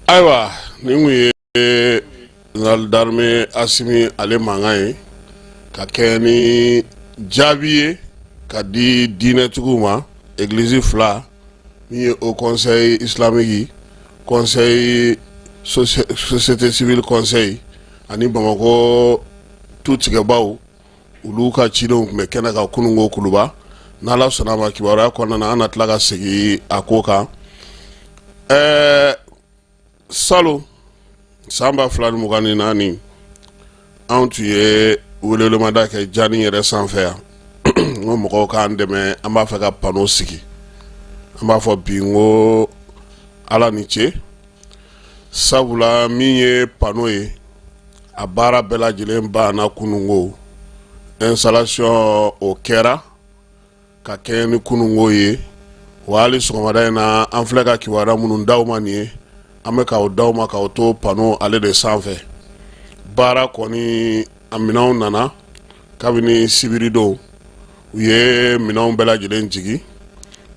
Speaker 10: Ayiwa, nin kun ye général d'armée Asimi ale mankan ye, ka kɛ ni jaabi ye ka di diinɛtigiw ma. Église fila min ye Haut Conseil islamique, conseil société civile conseil ani Bamakɔ tutigɛbaw, olu ka cidenw tun bɛ kɛnɛ kan kununko Kuluba. N'Ala sɔnna a ma, kibaruya kɔnɔna na, an na tila ka segin a ko kan. Salon san 2024, anw tun ye welewelemada kɛ jani yɛrɛ sanfɛ yan, n ko mɔgɔw k'an dɛmɛ, an b'a fɛ ka panneau sigi. An b'a fɔ bi n ko Ala ni ce, sabula min ye panneau ye, a baara bɛɛ lajɛlen banna kununko. Installation o kɛra ka kɛɲɛ ni kununko ye. Wa hali sɔgɔmada in na, an filɛ ka kibaruya minnu d'aw ma nin ye, an bɛ k'aw d'aw ma k'aw to panneau ale de sanfɛ. Baara kɔni, a minɛnw nana kabini sibiridon. U ye minɛnw bɛɛ lajɛlen jigi,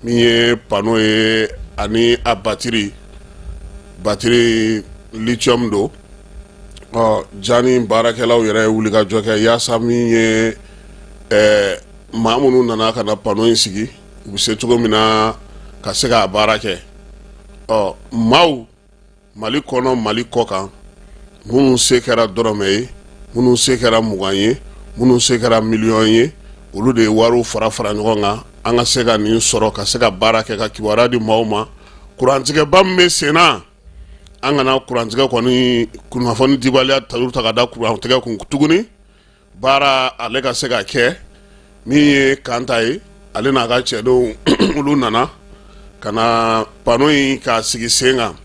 Speaker 10: min ye panneau ye ani a batiri, batiri lithium don. Ɔ jani baarakɛlaw yɛrɛ ye wulikajɔ kɛ yaasa min ye maa minnu nana ka na panneau in sigi, u bɛ se cogo min na ka se k'a baara kɛ. Ɔ maaw Mali kɔnɔ, Mali kɔ kan, minnu se kɛra dɔrɔmɛ ye, minnu se kɛra 20 ye, minnu se kɛra miliyɔn ye, olu de ye wariw fara fara ɲɔgɔn kan an ka se ka nin sɔrɔ, ka se ka baara kɛ, ka kibaruya di maaw ma. Kurantigɛba min bɛ sen na, an kana kurantigɛ kɔni kunnafoni dibaliya turu ta ka da kurantigɛ kun tuguni. Baara ale ka se ka kɛ. Min ye Kanta ye, ale n'a ka cɛdenw, olu nana ka na panneau in k'a sigi sen kan.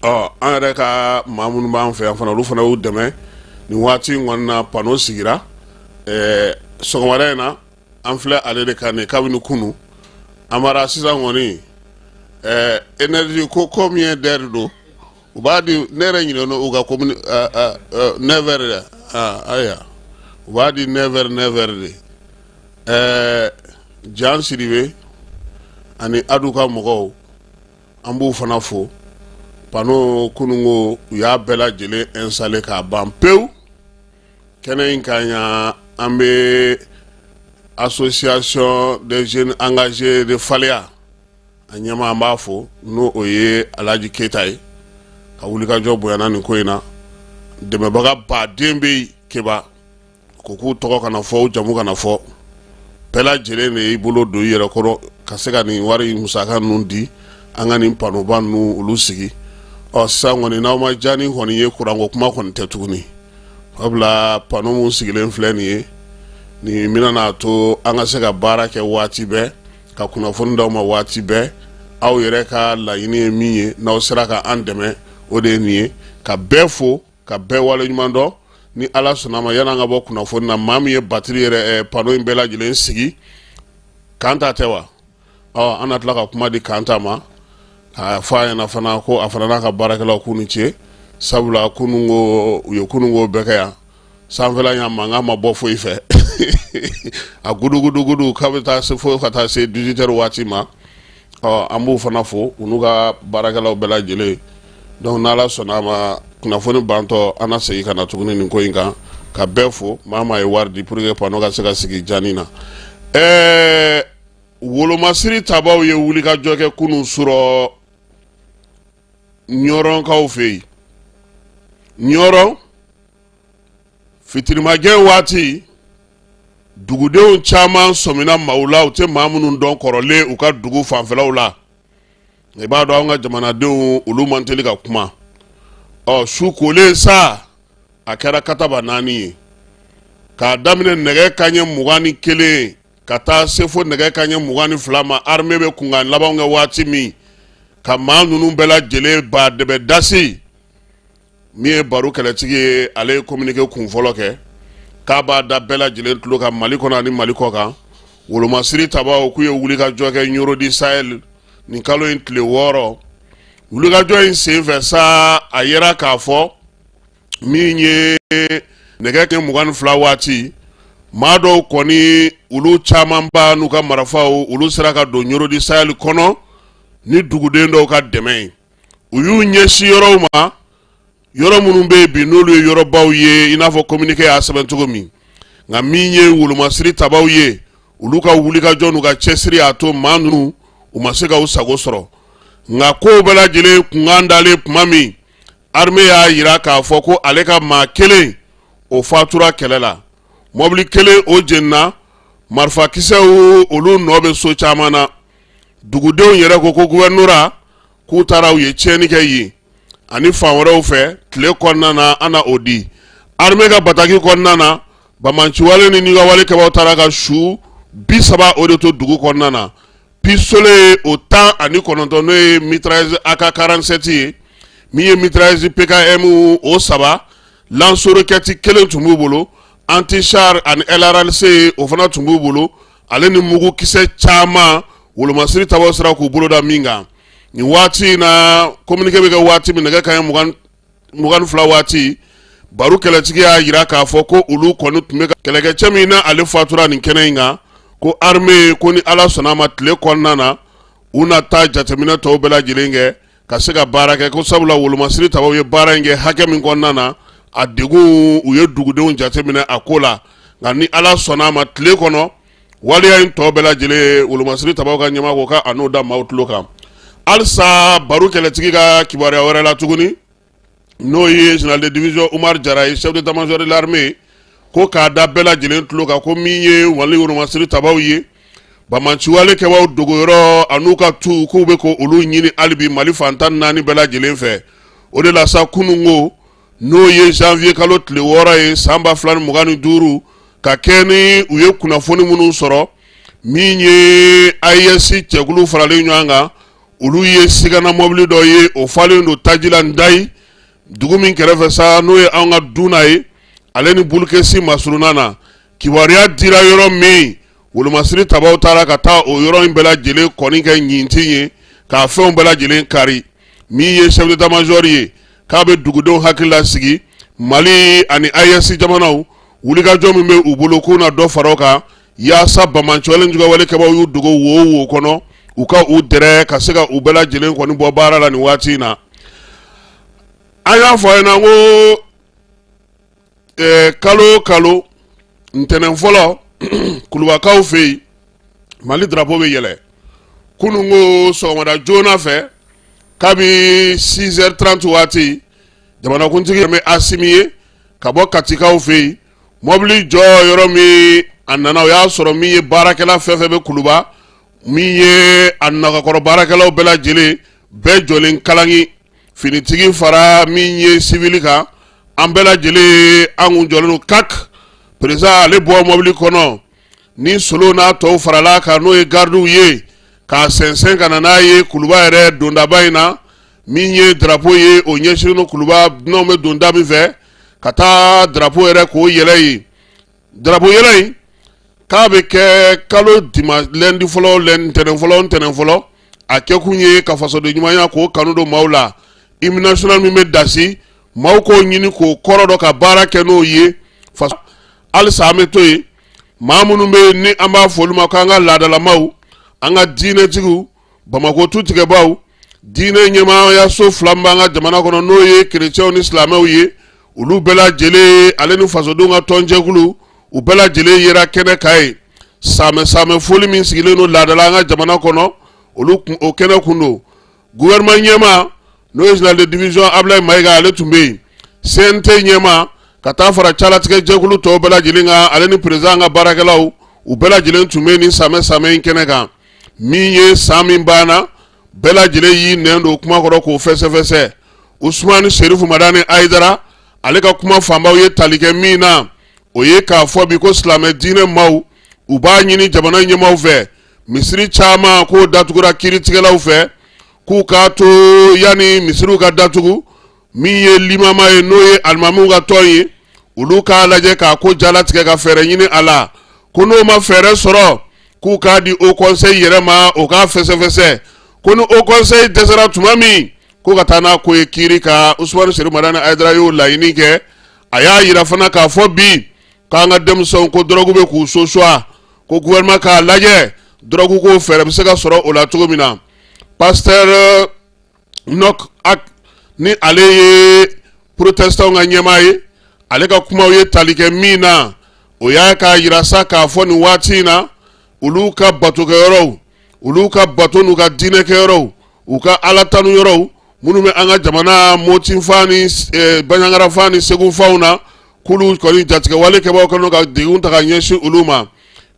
Speaker 10: Ɔ an yɛrɛ ka maa minnu b'an fɛ yan fana, olu fana y'u dɛmɛ nin waati in kɔni na. Panneau sigira sɔgɔmada in na, an filɛ ale de kan nin kabini kunun an mara. Sisan kɔni, énergie ko combien d'heures don u b'a di? Ne yɛrɛ ɲinɛna u ka commune 9 heures de. Ayiwa, u b'a di 9 heures, 9 heures de. Jan Sidibe ani Adu ka mɔgɔw, an b'u fana fo. Panneau kununko, u y'a bɛɛ lajɛlen installé k'a ban pewu. Kɛnɛ in kan yan, an bɛ Association des jeunes engagés de Faléa, a ɲɛmaa, an b'a fo, n'o o ye Alhaji Keyita ye, ka wulikajɔ bonyana nin ko in na. Dɛmɛbaga baden bɛ yen keba ko k'u tɔgɔ kana fɔ, u jamu kana fɔ, bɛɛ lajɛlen de y'i bolo don i yɛrɛ kɔrɔ ka se ka nin wari musaka ninnu di, an ka nin panoba ninnu olu sigi. Ɔ sisan kɔni, n'aw ma jani kɔni ye, kuranko kuma kɔni tɛ tuguni, sabula panneau mun sigilen filɛ nin ye, nin bɛna n'a to an ka se ka baara kɛ waati bɛɛ, ka kunnafoni d'aw ma waati bɛɛ. Aw yɛrɛ ka laɲini ye min ye, n'aw sera ka an dɛmɛ, o de ye nin ye. Ka bɛɛ fo, ka bɛɛ waleɲuman dɔn. Ni Ala sɔnna ma, yan'an ka bɔ kunnafoni na, maa min ye batiri yɛrɛ panneau in bɛɛ lajɛlen sigi, Kanta tɛ wa? Ɔ an na tila ka kuma di Kanta ma k'a fɔ a ɲɛna fana ko a fana n'a ka baarakɛlaw k'u ni ce, sabula kununko u ye kununko bɛɛ kɛ yan sanfɛla yan, mankan ma bɔ foyi fɛ. A gudugudugudu k'a bɛ taa se fo ka taa se 18 heures waati ma. Ɔ an b'u fana fo, u n'u ka baarakɛlaw bɛɛ lajɛlen. Donc n'Ala sɔnna a ma, kunnafoni bantɔ, an na segin ka na tuguni nin ko in kan, ka bɛɛ fo, maa maa ye wari di pour que panneau ka se ka sigi jani na. Wolomasiri tabaw ye wulikajɔ kɛ kunun surɔ Ɲɔrɔnkaw fɛ yen. Ɲɔrɔn fitirimagɛn waati, dugudenw caman sɔmina maaw la, u tɛ maa minnu dɔn kɔrɔlen u ka dugu fanfɛlaw la. I b'a dɔn, an ka jamanadenw, olu man teli ka kuma. Ɔ su kolen sa, a kɛra kataba naani ye, k'a daminɛ nɛgɛ kaɲɛ 21 ka taa se fo nɛgɛ kaɲɛ 22 ma. Armée bɛ kunkan labanw kɛ waati min, ka maa ninnu bɛɛ lajɛlen ba dɛbɛ dasi. Min ye baro kɛlɛtigi ye, ale ye communiqué kun fɔlɔ kɛ k'a b'a da bɛɛ lajɛlen tulo kan Mali kɔnɔ ani Mali kɔ kan. Wolomasiri tabaw k'u ye wulikajɔ kɛ Ɲɔrɔ du Sahel nin kalo in tile 6. Wulikajɔ in senfɛ sa, a yera k'a fɔ min ye nɛgɛ kɛ 22 waati, maa dɔw kɔni, olu camanba n'u ka marifaw, olu sera ka don Ɲɔrɔ du Sahel kɔnɔ ni duguden dɔw ka dɛmɛ ye. U y'u ɲɛsin yɔrɔw ma, yɔrɔ minnu bɛ yen bi n'olu ye yɔrɔbaw ye, i n'a fɔ communiqué y'a sɛbɛn cogo min. Nka min ye wolomasiri tabaw ye, olu ka wulikajɔ n'u ka cɛsiri y'a to maa ninnu u ma se ka u sago sɔrɔ. Nka kow bɛɛ lajɛlen kunkan dalen tuma min, armée y'a jira k'a fɔ ko ale ka maa kelen o fatura kɛlɛ la, mɔbili kelen o jenina, marifakisɛw olu nɔ bɛ so caman na. Dugudenw yɛrɛ ko ko gouvernorat k'u taara, u ye tiɲɛni kɛ yen ani fan wɛrɛw fɛ tile kɔnɔna na. An na o di armée ka bataki kɔnɔna na, banbaanciwale ni nigawale kɛbaw taara ka su 30 o de to dugu kɔnɔna na. Pistolet o 19, n'o ye mitrailleuse AK 47 ye, min ye mitrailleuse PKM o saba, lance-roquette kelen tun b'u bolo, anti-char ani LRLC o fana tun b'u bolo, ale ni mugukisɛ caman. wolomasiri tabaw sera k'u bolo da min kan nin waati in na. Communiqué bɛ kɛ waati min, nɛgɛ kanɲɛ 22 waati, Baru kɛlɛtigi y'a jira k'a fɔ ko olu kɔni tun bɛ kɛlɛkɛcɛ min na, ale fatura nin kɛnɛ in kan. Ko armée ko ni Ala sɔnna a ma, tile kɔnɔna na, u na taa jateminɛ tɔw bɛɛ lajɛlen kɛ ka se ka baara kɛ, ko sabula wolomasiri tabaw ye baara in kɛ hakɛ min kɔnɔna na, a degun u ye dugudenw jateminɛ a ko la. Nka ni Ala sɔnna a ma, tile kɔnɔ waleya in tɔ bɛɛ lajɛlen, wolomasiri tabaw ka ɲɛmaa ko k'a n'o da maaw tulo kan. Halisa Baru kɛlɛtigi ka kibaruya wɛrɛ la tuguni, n'o ye général de division Umar Jara ye, chef d'état-major de l'armée, ko k'a da bɛɛ lajɛlen tulo kan ko min ye Mali wolomasiri tabaw ye, banbaanciwale kɛbaw dogoyɔrɔ an'u ka tu, k'u bɛ ko olu ɲini hali bi Mali fan 14 bɛɛ lajɛlen fɛ. O de la sa, kununko, n'o ye janvier kalo tile 6 ye san 2025, ka kɛ ni u ye kunnafoni minnu sɔrɔ, min ye AES cɛkulu faralen ɲɔgɔn kan, olu ye sigana mɔbili dɔ ye, o falen don taji la Ndayi dugu min kɛrɛfɛ sa, n'o ye an ka Duna ye, ale ni Bulukesi masurunna na. Kibaruya dira yɔrɔ min, wolomasiri tabaw taara ka taa o yɔrɔ in bɛɛ lajɛlen kɔni kɛ ɲintin ye, k'a fɛnw bɛɛ lajɛlen kari. Min ye chef d'état-major ye, k'a bɛ dugudenw hakili lasigi, Mali ani AES jamanaw wulikajɔ min bɛ u bolo, k'u na dɔ fara o kan yaasa banbaanciwale juguyawale kɛbaw y'u dogo wo wo kɔnɔ, u ka u dɛrɛ ka se ka u bɛɛ lajɛlen kɔni bɔ baara la nin waati in na. An y'a fɔ a ɲɛna ko kalo o kalo ntɛnɛn fɔlɔ, Kulubakaw fɛ yen, Mali drapeau bɛ yɛlɛ. Kunun ko sɔgɔmada joona fɛ, kabi 6h30 waati, jamanakuntigi bɛ Asimi ye ka bɔ Katikaw fɛ yen, mɔbili jɔ yɔrɔ min a nana, o y'a sɔrɔ min ye baarakɛla fɛn fɛn bɛ Kuluba, min ye a nagakɔrɔ baarakɛlaw bɛɛ lajɛlen bɛɛ jɔlen kalangi, finitigi fara min ye sivili kan, an bɛɛ lajɛlen an kun jɔlen don kak. Président ale bɔ mɔbili kɔnɔ ni solo n'a tɔw farala kan, n'o ye garidiw ye, k'a sɛnsɛn ka na n'a ye Kuluba yɛrɛ dondaba in na. Min ye drapeau ye, o ɲɛsinnen don Kuluba dunanw bɛ don da min fɛ, ka taa drapeau yɛrɛ k'o yɛlɛ yen. Drapeau yɛlɛ in k'a bɛ kɛ kalo dimanche lundi fɔlɔ, ntɛnɛn fɔlɔ, ntɛnɛn fɔlɔ. A kɛkun ye ka fasoden ɲumanya k'o kanu don maaw la. Hymne national min bɛ dasi, maaw k'o ɲini k'o kɔrɔ dɔn ka baara kɛ n'o ye. Halisa an bɛ to yen, maa minnu bɛ yen ni an b'a fɔ olu ma k'an ka laadalamaw, an ka diinɛtigiw, Bamakɔ tutigɛbaw, diinɛ ɲɛmaayaso fila min b'an ka jamana kɔnɔ, n'o ye kerecɛnw ni silamɛw ye, olu bɛɛ lajɛlen ale ni fasodenw ka tɔnjɛkulu, u bɛɛ lajɛlen yera kɛnɛ kan ye. Samɛ samɛ foli min sigilen don laadala an ka jamana kɔnɔ, olu o kɛnɛ kun don. Gouvernement ɲɛmaa, n'o ye général de division Ablaye Mayiga, ale tun bɛ yen, CNT ɲɛmaa, ka taa fara calatigɛ jɛkulu tɔw bɛɛ lajɛlen kan, ale ni président ka baarakɛlaw, u bɛɛ lajɛlen tun bɛ nin samɛ samɛ in kɛnɛ kan. Min ye san min banna, bɛɛ lajɛlen y'i nɛn don kuma kɔrɔ k'o fɛsɛfɛsɛ. Usumani Serifu Madani Ayidara, ale ka kuma fanbaw ye tali kɛ min na, o ye k'a fɔ bi ko silamɛ diinɛ maaw, u b'a ɲini jamana ɲɛmaaw fɛ, misiri caman k'o datugura kiiritigɛlaw fɛ, k'u k'a to yanni misiriw ka datugu, min ye limama ye, n'o ye alimamiw ka tɔn ye, olu k'a lajɛ k'a ko jalatigɛ ka fɛɛrɛ ɲini a la. Ko n'o ma fɛɛrɛ sɔrɔ, k'u k'a di haut conseil yɛrɛ ma, o k'a fɛsɛfɛsɛ. Ko ni haut conseil dɛsɛra tuma min, ko ka taa n'a ko ye kiiri kan. Usumani Serifu Madani Ayidara y'o laɲini kɛ. A y'a yira fana k'a fɔ bi k'an ka denmisɛnw ko dɔrɔgu bɛ k'u sosuwa, ko gouvernement k'a lajɛ dɔrɔgu ko fɛɛrɛ bɛ se ka sɔrɔ o la cogo min na. Pasteur Nok Ak, ni ale ye protestantw ka ɲɛmaa ye, ale ka kumaw ye tali kɛ min na, o y'a k'a yira sa k'a fɔ nin waati in na, olu ka batokɛyɔrɔw, olu ka bato n'u ka diinɛkɛyɔrɔw, u ka ala tanu yɔrɔw minnu bɛ an ka jamana Moti fan ni Banjagara fan ni Segu fanw na, k'olu kɔni jatigɛwale kɛbaaw kɛlen ka degun ta ka ɲɛsin olu ma.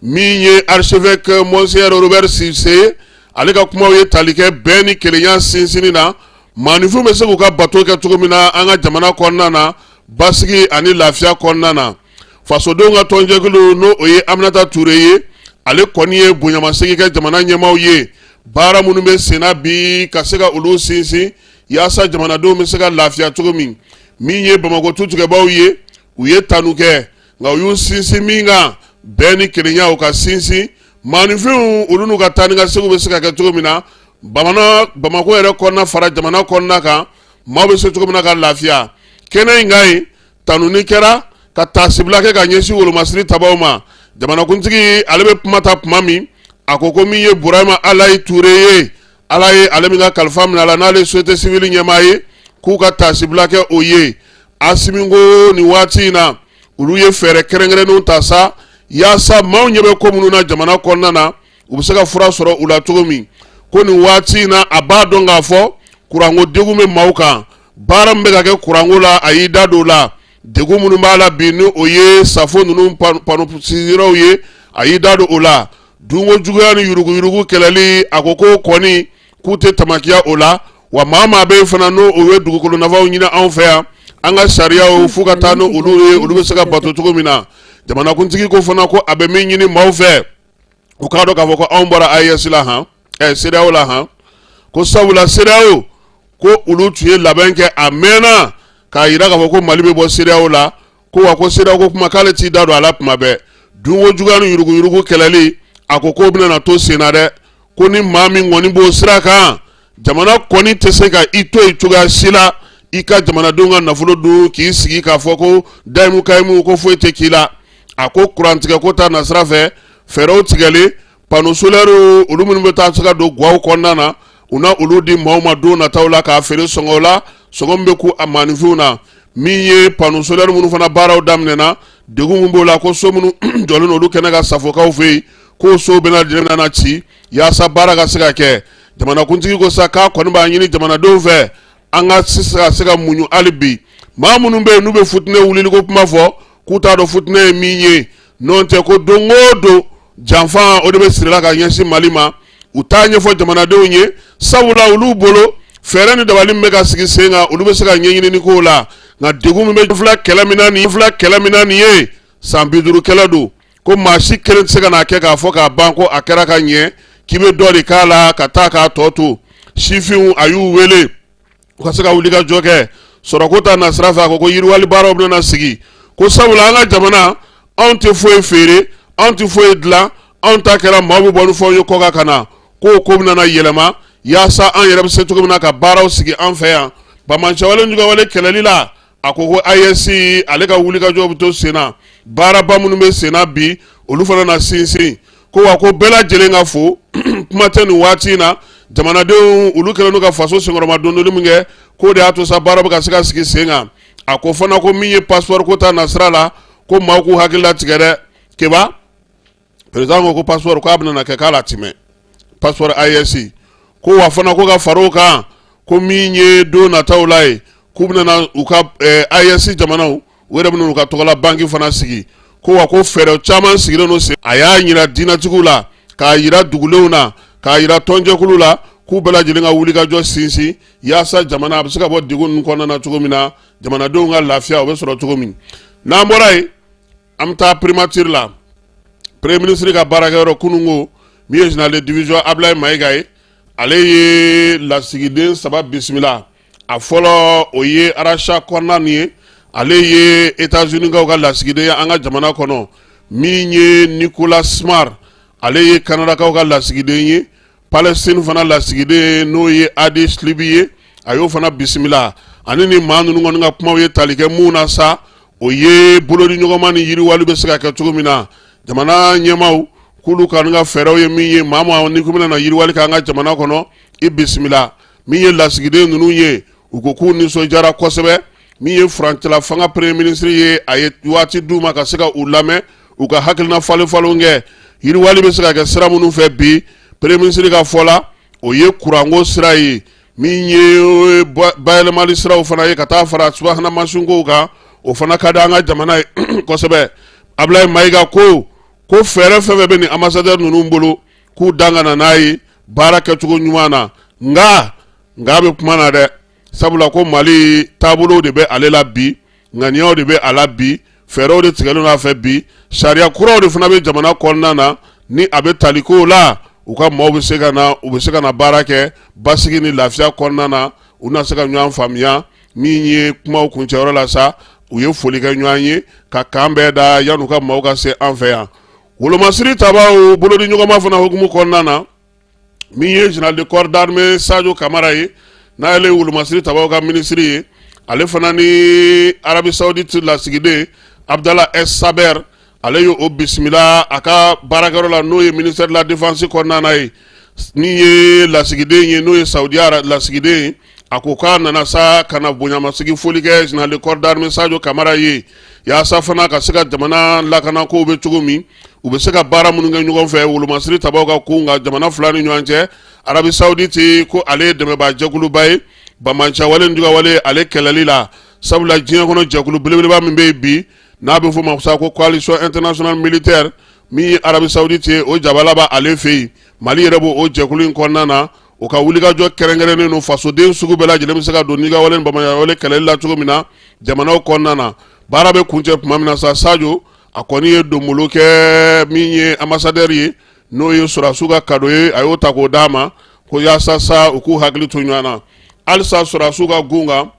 Speaker 10: Min ye archevêque Monseigneur Robert Sise, ale ka kumaw ye tali kɛ bɛn ni kelenya sinsinni na, maaninfinw bɛ se k'u ka bato kɛ cogo min na an ka jamana kɔnɔna na, basigi ani lafiya kɔnɔna na. Fasodenw ka tɔnjɛkulu, n'o o ye Aminata Ture ye, ale kɔni ye bonyamasegin kɛ jamana ɲɛmaaw ye, baara minnu bɛ senna bi ka se ka olu sinsin yaasa jamanadenw bɛ se ka lafiya cogo min. Min ye Bamakɔ tutigɛbaw ye, u ye tanu kɛ, nka u y'u sinsin min kan, bɛn ni kelenya o ka sinsin. Maaninfinw olu n'u ka taa ni ka seginw bɛ se ka kɛ cogo min na Bamakɔ yɛrɛ kɔnɔna fara jamana kɔnɔna kan, maaw bɛ se cogo min na ka lafiya. Kɛnɛ in kan yen, tanuni kɛra ka taasibila kɛ ka ɲɛsin wolomasiri tabaw ma. Jamanakuntigi ale bɛ kuma ta tuma min, a ko ko min ye Burahima Alayi Ture ye, Ala ye ale min ka kalifa minɛ a la n'ale ye société civile ɲɛmaa ye, k'u ka taasibila kɛ o ye. Asimi ko nin waati in na, olu ye fɛɛrɛ kɛrɛnkɛrɛnnenw ta sa yaasa maaw ɲɛ bɛ ko minnu na jamana kɔnɔna na, u bɛ se ka fura sɔrɔ u la cogo min. Ko nin waati in na, a b'a dɔn k'a fɔ kuranko degun bɛ maaw kan. Baara min bɛ ka kɛ kuranko la, a y'i da don o la. Degun minnu b'a la bi, ni o ye safo ninnu panneau sigiyɔrɔw ye, a y'i da don o la. Dunko juguya ni yuruguyurugu kɛlɛli, a ko ko kɔni k'u tɛ tamakiya o la. Wa maa maa bɛ yen fana, n'o o ye dugukolo nafaw ɲini anw fɛ yan, an ka sariyaw f'u ka taa ni olu ye, olu bɛ se ka bato cogo min na. Jamanakuntigi ko fana ko a bɛ min ɲini maaw fɛ, u k'a dɔn k'a fɔ ko anw bɔra AES la han, CEDEAO la han. Ko sabula CEDEAO ko olu tun ye labɛn kɛ a mɛnna k'a jira k'a fɔ ko Mali bɛ bɔ CEDEAO la. Ko wa ko CEDEAO ko kuma k'ale t'i da don a la tuma bɛɛ. Dunko juguya ni yuruguyurugu kɛlɛli, a ko k'o bɛna na to sen na dɛ. Ko ni maa min kɔni b'o sira kan, jamana kɔni tɛ se ka i to yen cogoya si la i ka jamanadenw ka nafolo dun k'i sigi k'a fɔ ko dayimu kayimu ko foyi tɛ k'i la. A ko kurantigɛ ko ta nasira fɛ, fɛɛrɛw tigɛlen, panneau solaire olu minnu bɛ taa se ka don gwaw kɔnɔna na, u na olu di maaw ma don nataw la k'a feere sɔngɔ la, sɔngɔ min bɛ ku a maaninfinw na. Min ye panneau solaire minnu fana baaraw daminɛna, degun min b'o la, ko so minnu jɔlen olu kɛnɛ ka safokaw fɛ yen, k'o sow bɛna na ci yaasa baara ka se ka kɛ. Jamanakuntigi ko sa k'a kɔni b'a ɲini jamanadenw fɛ, an ka se ka muɲu hali bi. Maa minnu bɛ yen n'u bɛ futinɛ wuliliko kuma fɔ, k'u t'a dɔn futinɛ ye min ye. N'o tɛ, ko don o don janfa o de bɛ sirila ka ɲɛsin Mali ma. U t'a ɲɛfɔ jamanadenw ye, sabula olu bolo fɛɛrɛ ni dabali min bɛ ka sigi sen kan, olu bɛ se ka ɲɛɲinini k'o la. Nka degun min bɛ fila kɛlɛ min na nin fila kɛlɛ min na nin ye san 50 kɛlɛ don, ko maa si kelen tɛ se ka n'a kɛ k'a fɔ k'a ban ko a kɛra ka ɲɛ, k'i bɛ dɔ de k'a la ka taa k'a tɔ to. Sifinw, a y'u wele u ka se ka wuli ka jɔ kɛ sɔrɔko ta nasira fɛ. A ko ko yiriwali baaraw bɛna sigi, ko sabula an ka jamana, anw tɛ foyi feere, anw tɛ foyi dilan, anw ta kɛra maaw bɛ bɔ ni fɛnw ye kɔkan ka na. K'o ko bɛna yɛlɛma yaasa an yɛrɛ bɛ se cogo min na ka baaraw sigi an fɛ yan. Banbaanciwale juguyawale kɛlɛli la, a ko ko AES ale ka wulikajɔ bɛ to sen na. Baaraba minnu bɛ sen na bi, olu fana na sinsin. Ko wa ko bɛɛ lajɛlen ka fo kuma tɛ nin waati in na. Jamanadenw olu kɛlen don ka faso senkɔrɔma dondoli min kɛ, k'o de y'a to sa baara bɛ ka se ka sigi sen kan. A ko fana ko min ye passeport ko ta nasira la, ko maaw k'u hakili latigɛ dɛ. Keba président ko ko passeport k'a bɛna kɛ k'a la tɛmɛ passeport AES. Ko wa fana ko ka far'o kan, ko min ye don nataw la ye, k'u bɛna u ka AES jamanaw u yɛrɛ bɛna u ka tɔgɔla banki fana sigi. Ko wa ko fɛɛrɛ caman sigilen don sen. A y'a jira diinɛtigiw la, k'a jira dugulenw na, k'a jira tɔnjɛkulu la, k'u bɛɛ lajɛlen ka wulikajɔ sinsin yaasa jamana a bɛ se ka bɔ degun ninnu kɔnɔna na cogo min na, jamanadenw ka lafiya o bɛ sɔrɔ cogo min. N'an bɔra yen, an bɛ taa primature la, premier ministre ka baarakɛyɔrɔ. Kununko, min ye général de division Ablaye Mayiga ye, ale ye lasigiden saba bisimila. A fɔlɔ, o ye Arasa Kɔnan ye, ale ye États-Unis kaw ka lasigiden ye an ka jamana kɔnɔ. Min ye Nicolas Smart, ale ye Kanadakaw ka lasigiden ye. Palestine fana lasigiden, n'o ye Adi Slibi ye, a y'o fana bisimila. Ani ni maa ninnu kɔni ka kumaw ye tali kɛ mun na sa, o ye bolodiɲɔgɔnma ni yiriwali bɛ se ka kɛ cogo min na. Jamana ɲɛmaaw k'olu ka ka fɛɛrɛw ye min ye, maa maa ni ko bɛna na yiriwali kɛ an ka jamana kɔnɔ, i bisimila. Min ye lasigiden ninnu ye, u ko k'u nisɔndiyara kosɛbɛ. Min ye furancɛla fanga premier ministre ye, a ye waati d'u ma ka se ka u lamɛn, u ka hakilina falen falen kɛ yiriwali bɛ se ka kɛ sira minnu fɛ bi. Premier ministre ka fɔ la, o ye kuranko sira ye, min ye bayɛlɛmali siraw fana ye, ka taa fara subahana mansinkow kan, o fana ka di an ka jamana ye kosɛbɛ. Ablaye Mayiga ko ko fɛɛrɛ fɛn fɛn bɛ nin ambassadeur ninnu bolo, k'u dan ka na n'a ye baara kɛcogo ɲuman na. Nka nka bɛ kuma na dɛ, sabula ko Mali taabolo de bɛ ale la bi, ŋaniyaw de bɛ a la bi, fɛɛrɛw de tigɛlen a fɛ bi, sariya kuraw de fana bɛ jamana kɔnɔna na ni a bɛ tali ko la. U ka maaw bɛ se ka na, u bɛ se ka na baara kɛ basigi ni lafiya kɔnɔna na, u na se ka ɲɔgɔn faamuya. Min ye kumaw kuncɛyɔrɔ la sa, u ye foli kɛ ɲɔgɔn ye ka kan bɛɛ da yan'u ka maaw ka se an fɛ yan. Wolomasiri tabaw bolodi ɲɔgɔnma fana hukumu kɔnɔna na, min ye général de corps d'armée Sadio Kamara ye, n'ale ye wolomasiri tabaw ka minisiri ye, ale fana ni Arabie Saoudite lasigiden Abdallah S Saber, ale ye o bisimila a ka baarakɛyɔrɔ la, n'o ye ministère de la défense kɔnɔna na ye. Min ye lasigiden ye, n'o ye Saudiya lasigiden ye, a ko k'a nana sa ka na bonyamasigi foli kɛ général de corps d'armée Sadio Kamara ye, yaasa fana ka se ka jamana lakanakow bɛ cogo min, u bɛ se ka baara minnu kɛ ɲɔgɔn fɛ wolomasiri tabaw ka kun kan jamana fila ni ɲɔgɔn cɛ. Arabie Saoudite ko ale ye dɛmɛbaa jɛkuluba ye banbaanciwale ni juguyawale ale kɛlɛli la, sabula diɲɛ kɔnɔ jɛkulu belebeleba min bɛ yen bi, n'a bɛ f'o ma sa ko coalition internationale militaire, min ye Arabie Saoudite ye, o jabala b'ale fɛ yen. Mali yɛrɛ b'o jɛkulu in kɔnɔna na. O ka wulikajɔ kɛrɛnkɛrɛnnen don fasoden sugu bɛɛ lajɛlen bɛ se ka don nigawale ni banbaanciwale kɛlɛli la cogo min na jamanaw kɔnɔna na. Baara bɛ kuncɛ tuma min na sa, Sadio a kɔni ye donbolo kɛ min ye ambassadeur ye, n'o ye sɔrɔdasiw ka cadeau ye, a y'o ta k'o d'a ma ko yaasa sa u k'u hakili to ɲɔgɔn na halisa sɔrɔdasiw ka gun kan.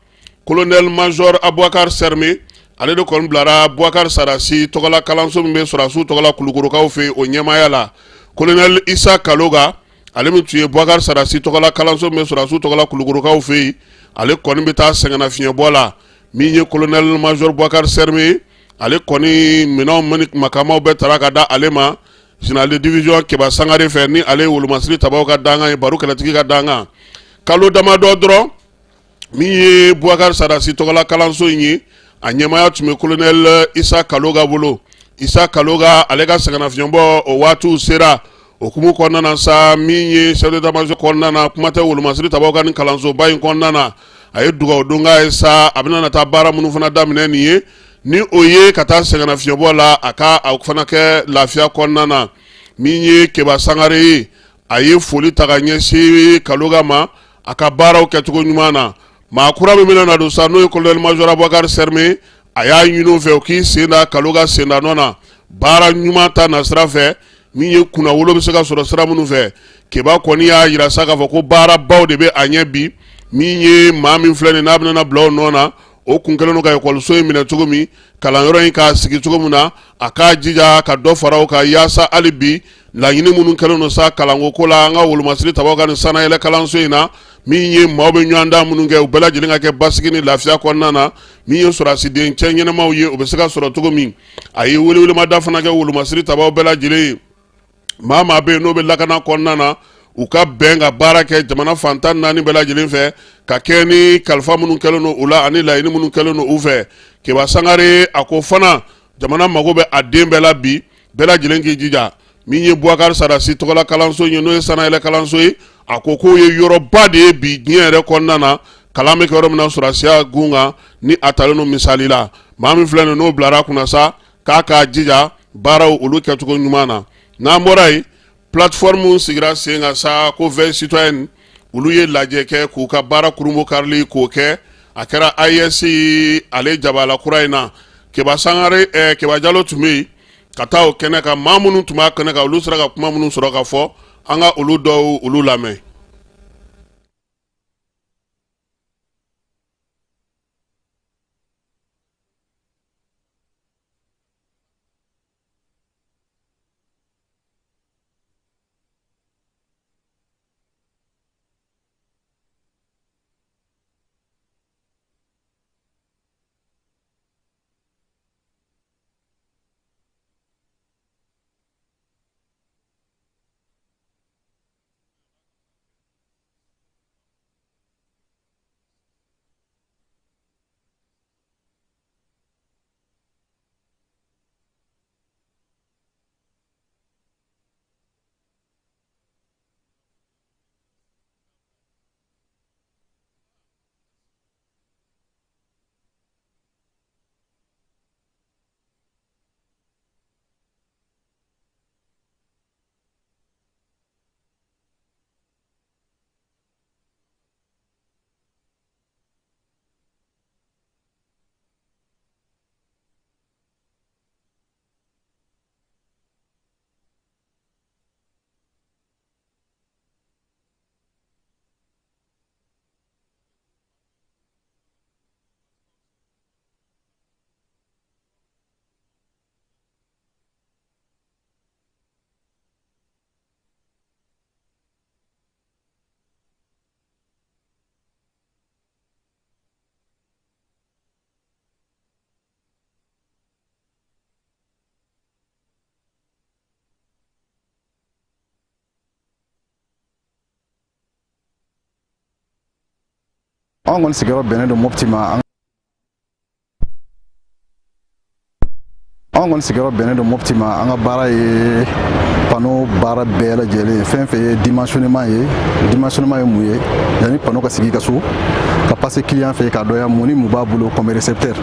Speaker 10: Colonel major Abubakar Sɛrime, ale de kɔni bilara Bubakar Sadasi tɔgɔla kalanso min bɛ sɔrɔdasiw tɔgɔla Kulukorokaw fɛ yen, o ɲɛmaaya la. Colonel Isa Kaloga, ale min tun ye Bubakar Sadasi tɔgɔla kalanso min bɛ sɔrɔdasiw tɔgɔla Kulukorokaw fɛ yen, ale kɔni bɛ taa sɛgɛnnafiɲɛbɔ la. Min ye colonel major Bubakar Sɛrime, ale kɔni minɛnw makamaw bɛɛ tara ka da ale ma général de division Keba Sangare fɛ, ni ale ye wolomasiri tabaw ka dankan ye, baro kɛlɛtigi ka dankan. Kalo damadɔ dɔrɔn, min ye Bubakar Sadasi tɔgɔla kalanso in ye, a ɲɛmaaya tun bɛ colonel Isa Kaloga bolo. Isa Kaloga, ale ka sɛgɛnnafiɲɛbɔ o waatiw sera. O hukumu kɔnɔna na sa, min ye chef d'état-major kɔnɔna na, kuma tɛ wolomasiri tabaw ka nin kalansoba in kɔnɔna na, a ye dugawu don k'a ye sa, a bɛna na taa baara minnu fana daminɛ nin ye, ni o ye ka taa sɛgɛnnafiɲɛbɔ la, a ka a fana kɛ lafiya kɔnɔna na. Min ye Keba Sangare ye, a ye foli ta ka ɲɛsin Kaloga ma a ka baaraw kɛcogo ɲuman na. Maa kura min bɛna na don sa, n'o ye colonel major Abubakar Sɛrime, a y'a ɲini o fɛ o k'i sen da Kaloga senda nɔ na baara ɲuman ta nasira fɛ, min ye kunnawolo bɛ se ka sɔrɔ sira minnu fɛ. Keba kɔni y'a jira sa k'a fɔ ko baarabaw de bɛ a ɲɛ bi. Min ye maa min filɛ nin n'a bɛna na bila o nɔ na, o kun kɛlen don ka ekɔliso in minɛ cogo min, kalanyɔrɔ in k'a sigi cogo min na, a k'a jija ka dɔ fara o kan, yaasa hali bi laɲini minnu kɛlen don sa kalanko ko la an ka wolomasiri tabaw ka nin sannayɛlɛ kalanso in na, min ye maaw bɛ ɲɔgɔndan minnu kɛ, u bɛɛ lajɛlen ka kɛ basigi ni lafiya kɔnɔna na, min ye sɔrɔdasiden cɛ ɲɛnamaw ye, o bɛ se ka sɔrɔ cogo min. A ye welewelemada fana kɛ wolomasiri tabaw bɛɛ lajɛlen ye, maa maa bɛ yen n'o bɛ lakana kɔnɔna na, u ka bɛn ka baara kɛ jamana fan 14 bɛɛ lajɛlen fɛ, ka kɛ ni kalifa minnu kɛlen don u la ani laɲini minnu kɛlen don u fɛ. Keba Sangare a ko fana jamana mago bɛ a den bɛɛ la bi, bɛɛ lajɛlen k'i jija. Min ye Bubakari Sadasi tɔgɔla kalanso ye, n'o ye sannayɛlɛ kalanso ye, a ko k'o ye yɔrɔba de ye bi diɲɛ yɛrɛ kɔnɔna na, kalan bɛ kɛ yɔrɔ min na sɔrɔdasiya gun kan, ni a talen don misali la. Maa min filɛ nin n'o bilara a kunna sa, k'a k'a jija baaraw olu kɛcogo ɲuman na. N'an bɔra yen, plateforme sigira sen kan sa ko veille citoyenne, olu ye lajɛ kɛ k'u ka baara kurunbon karili k'o kɛ. A kɛra AES ale jabala kura in na. Keba Sangare, Keba Jalo tun bɛ yen ka taa o kɛnɛ kan. Maa minnu tun b'a kɛnɛ kan, olu sera ka kuma minnu sɔrɔ ka fɔ, an ka olu dɔw olu lamɛn.
Speaker 13: An kɔni sigiyɔrɔ bɛnnen don Mopti ma. An kɔni sigiyɔrɔ bɛnnen don Mopti ma. An ka baara ye panneau baara bɛɛ lajɛlen ye. Fɛn fɛn ye dimensionnement ye, dimensionnement ye mun ye? Yanni panneau ka sigi i ka so, ka passer client fɛ k'a dɔnya mun ni mun b'a bolo comme récepteur,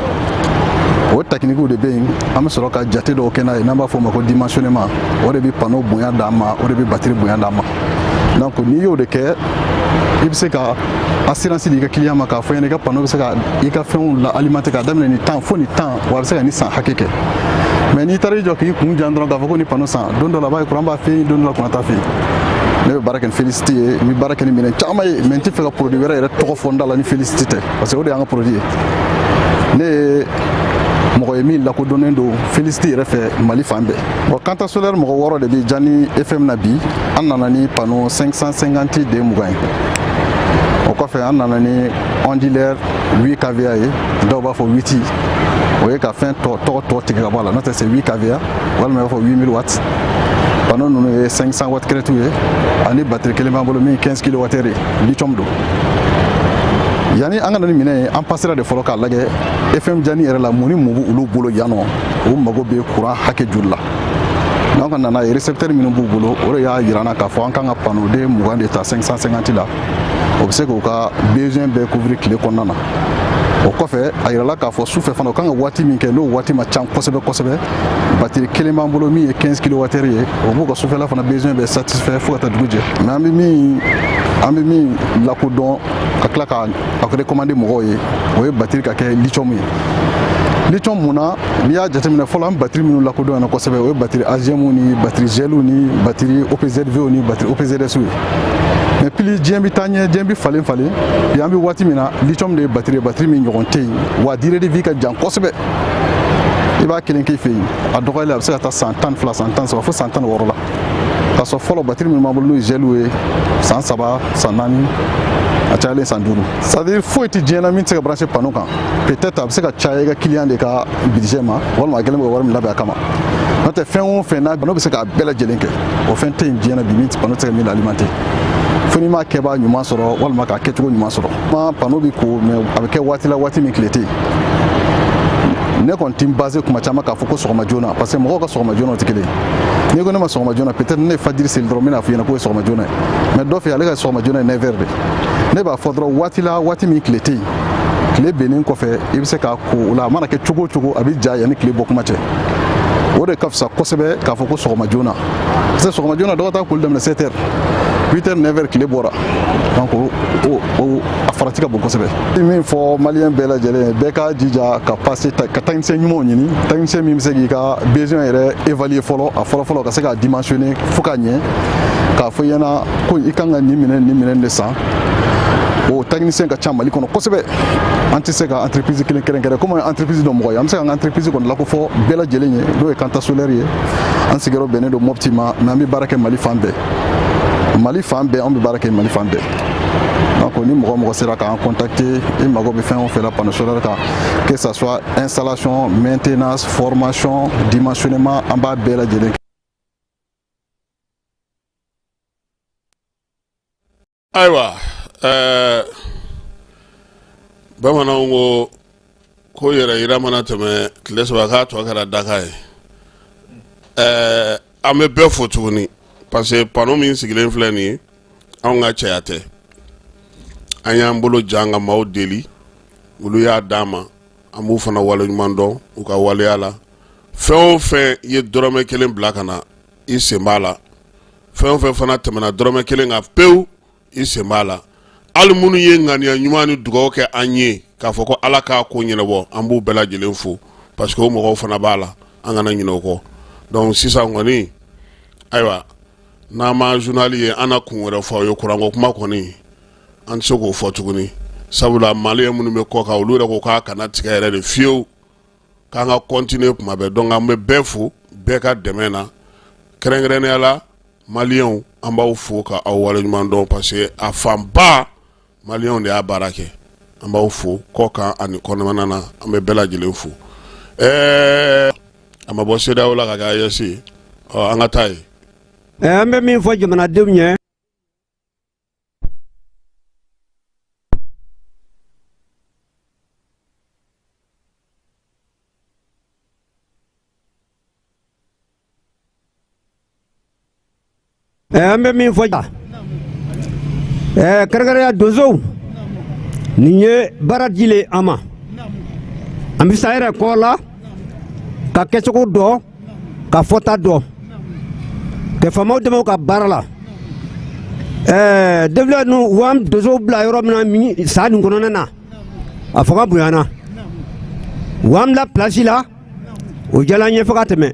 Speaker 13: o technique de bɛ yen. An bɛ sɔrɔ ka jate dɔw kɛ n'a ye, n'an b'a fɔ o ma ko dimensionnement. O de bɛ panneau bonya d'an ma, o de bɛ batterie bonya d'an ma. Donc n'i y'o de kɛ, i bɛ se ka assurance di i ka client ma k'a fɔ ɲɛna i ka panneau bɛ se ka i ka fɛnw la alimenter k'a daminɛ nin temps fo nin temps, wa a bɛ se ka nin san hakɛ kɛ. Mais n'i taara i jɔ k'i kun jan dɔrɔn k'a fɔ ko ni panneau san, don dɔ la a b'a ye courant b'a fɛ yen, don dɔ la courant t'a fɛ yen. Ne bɛ baara kɛ ni Felicity ye, n bɛ baara kɛ ni minɛn caman ye, mais n tɛ fɛ ka produit wɛrɛ yɛrɛ tɔgɔ fɔ n da la ni Felicity tɛ, parce que o de y'an ka produit ye. Ne ye mɔgɔ ye min lakodɔnnen don Felicity yɛrɛ fɛ Mali fan bɛɛ. Bon, Kanta Solaire mɔgɔ wɔɔrɔ de bɛ Jani FM na bi. An nana ni panneau 550 den 20 ye. O kɔfɛ, an nana ni onduleur 8 kVA ye. Dɔw b'a fɔ 8, o ye ka fɛn tɔ tɔgɔ tɔ tigɛ ka bɔ a la, n'o tɛ c'est 8 kVA walima i b'a fɔ 8000 watts. Panneau ninnu ye 500 watt crête ye, ani batterie kelen b'an bolo min ye 15 kilowattheure ye, lithium don. Yanni an ka na ni minɛn ye, an pasera de fɔlɔ k'a lajɛ FM Jani yɛrɛ la, mun ni mun b'olu bolo yan nɔ, u mago bɛ courant hakɛ joli la. N'an ka nana ye récepteur minnu b'u bolo, o de y'a yira an na k'a fɔ an kan ka panneau den 20 de ta 550 la, o bɛ se k'u ka besoin bɛɛ couvrir tile kɔnɔna na. O kɔfɛ, a yirala k'a fɔ sufɛ fana, o kan ka waati min kɛ, n'o waati ma ca kosɛbɛ kosɛbɛ, batterie kelen b'an bolo min ye 15 kilowattheure ye, o b'u ka sufɛla fana besoin bɛɛ satisfait fo ka taa dugu jɛ. Mais an bɛ min lakodɔn ka tila ka a recommander mɔgɔw ye, o ye batterie ka kɛ lithium ye. Lithium mun na? N'i y'a jateminɛ fɔlɔ, an batterie minnu lakodɔn yan kosɛbɛ, o ye batterie AGM ni batterie gel ni batterie OPZV ni batterie OPZS ye. Mais plus diɲɛ bɛ taa ɲɛ, diɲɛ bɛ falen falen. Bi, an bɛ waati min na, lithium de ye batterie ye, batterie min ɲɔgɔn tɛ yen, wa durée de vie ka jan kosɛbɛ. I b'a kelen k'i fɛ yen, a dɔgɔyalen a bɛ se ka taa san 12, san 13, fo san 16 la. K'a sɔrɔ fɔlɔ, batterie minnu b'an bolo n'o ye gel ye, san 3, san 4, a cayalen san 5. C'est à dire foyi tɛ diɲɛ na min tɛ se ka brancher panneau kan. Peut-être a bɛ se ka caya i ka client de ka budget ma, walima a kɛlen bɛ ka wari min labɛn a kama. N'o tɛ, fɛn o fɛn n'a panneau bɛ se k'a bɛɛ lajɛlen kɛ, o fɛn tɛ yen diɲɛ na bi min panneau tɛ se ka min alimenter, fo n'i m'a kɛbaa ɲuman sɔrɔ walima k'a kɛcogo ɲuman sɔrɔ. Ma panneau bɛ ko, mais a bɛ kɛ waati la, waati min tile tɛ yen. Ne kɔni ti n basé kuma caman k'a fɔ ko sɔgɔma joona, parce que mɔgɔw ka sɔgɔma joona o tɛ kelen ye. N'i ko ne ma sɔgɔma joona, peut-être ne ye fajiri seli dɔrɔn, n bɛna f'i ɲɛna k'o ye sɔgɔma joona ye. Mais dɔ fɛ, ale ka sɔgɔma joona ye 9 heures de. Ne b'a fɔ dɔrɔn waati la, waati min tile tɛ yen, tile bennen kɔfɛ, i bɛ se k'a ko o la. A mana kɛ cogo o cogo, a bɛ ja yanni tile bɔ kuma cɛ. O de ka fisa kosɛbɛ k'a fɔ ko sɔgɔma joona, parce que sɔgɔma joona, dɔ ka taa koli daminɛ 7 heures, 8 heures, 9 heures, tile bɔra. Donc o a farati ka bon kosɛbɛ. Min fɔ maliyɛn bɛɛ lajɛlen ye, bɛɛ ka jija ka passer ka technicien ɲumanw ɲini, technicien min bɛ se k'i ka besoin yɛrɛ évaluer fɔlɔ, a fɔlɔ fɔlɔ ka se k'a dimensionner fo ka ɲɛ, k'a fɔ i ɲɛna ko i kan ka nin minɛn, nin minɛn de san. O technicien ka ca Mali kɔnɔ kosɛbɛ. An tɛ se ka entreprise kelen kɛrɛnkɛrɛn komi entreprise dɔ mɔgɔ ye. An bɛ se k'an ka entreprise kɔni lakofɔ bɛɛ lajɛlen ye, n'o ye Kanta Solaire ye. An sigiyɔrɔ bɛnnen don Mopti ma, mais an bɛ baara kɛ Mali fan bɛɛ, Mali fan bɛɛ, an bɛ baara kɛ Mali fan bɛɛ. Donc ni mɔgɔ mɔgɔ sera k'an contacter, i mago bɛ fɛn o fɛn la panneau solaire kan, que ça soit installation, maintenance, formation, dimensionnement, an b'a bɛɛ lajɛlen kɛ.
Speaker 10: Ayiwa, bamananw ko ko yɛrɛ yira mana tɛmɛ tile 3, k'a tɔ kɛra daka ye. An bɛ bɛɛ fo tuguni, parce que panneau min sigilen filɛ nin ye, anw ka cɛya tɛ. An y'an bolo jan ka maaw deli, olu y'a d'an ma. An b'u fana waleɲuman dɔn u ka waleya la. Fɛn o fɛn ye dɔrɔmɛ kelen bila ka na, i sen b'a la. Fɛn o fɛn fana tɛmɛna dɔrɔmɛ kelen kan pewu, i sen b'a la. Hali minnu ye ŋaniya ɲuman ni dugawu kɛ an ye k'a fɔ ko Ala k'a ko ɲɛnabɔ, an b'u bɛɛ lajɛlen fo, parce que o mɔgɔw fana b'a la, an kana ɲinɛ o kɔ. Donc sisan kɔni, ayiwa, n'an ma journal ye, an na kun wɛrɛ fɔ aw ye. Kuranko kuma kɔni, an tɛ se k'o fɔ tuguni, sabula maliyɛn minnu bɛ kɔ kan, olu yɛrɛ ko k'a kana tigɛ yɛrɛ de fiyewu, k'an ka continuer kuma bɛɛ. Donc an bɛ bɛɛ fo bɛɛ ka dɛmɛ na, kɛrɛnkɛrɛnnenya la maliyɛnw, an b'aw fo ka aw waleɲuman dɔn, parce que a fanba maliyɛnw de y'a baara kɛ. An b'aw fo kɔ kan ani kɔnɔna na, an bɛ bɛɛ lajɛlen fo. Ɛɛ, a ma bɔ CEDEAO la ka kɛ AES ye. Ɔ, an ka taa yen.
Speaker 14: An bɛ min fɔ jamanadenw ye. An bɛ min fɔ, kɛrɛnkɛrɛnya donsow, nin ye baara dilen an ma. An bɛ sa yɛrɛ kɔ la ka kɛcogo dɔn, ka fɔta dɔn, ka faamaw dɛmɛ u ka baara la. Defilen ninnu, u y'an donsow bila yɔrɔ min na san nin kɔnɔna na, a fanga bonyana. U y'an bila pilasi la, o diyara an ye fo ka tɛmɛ.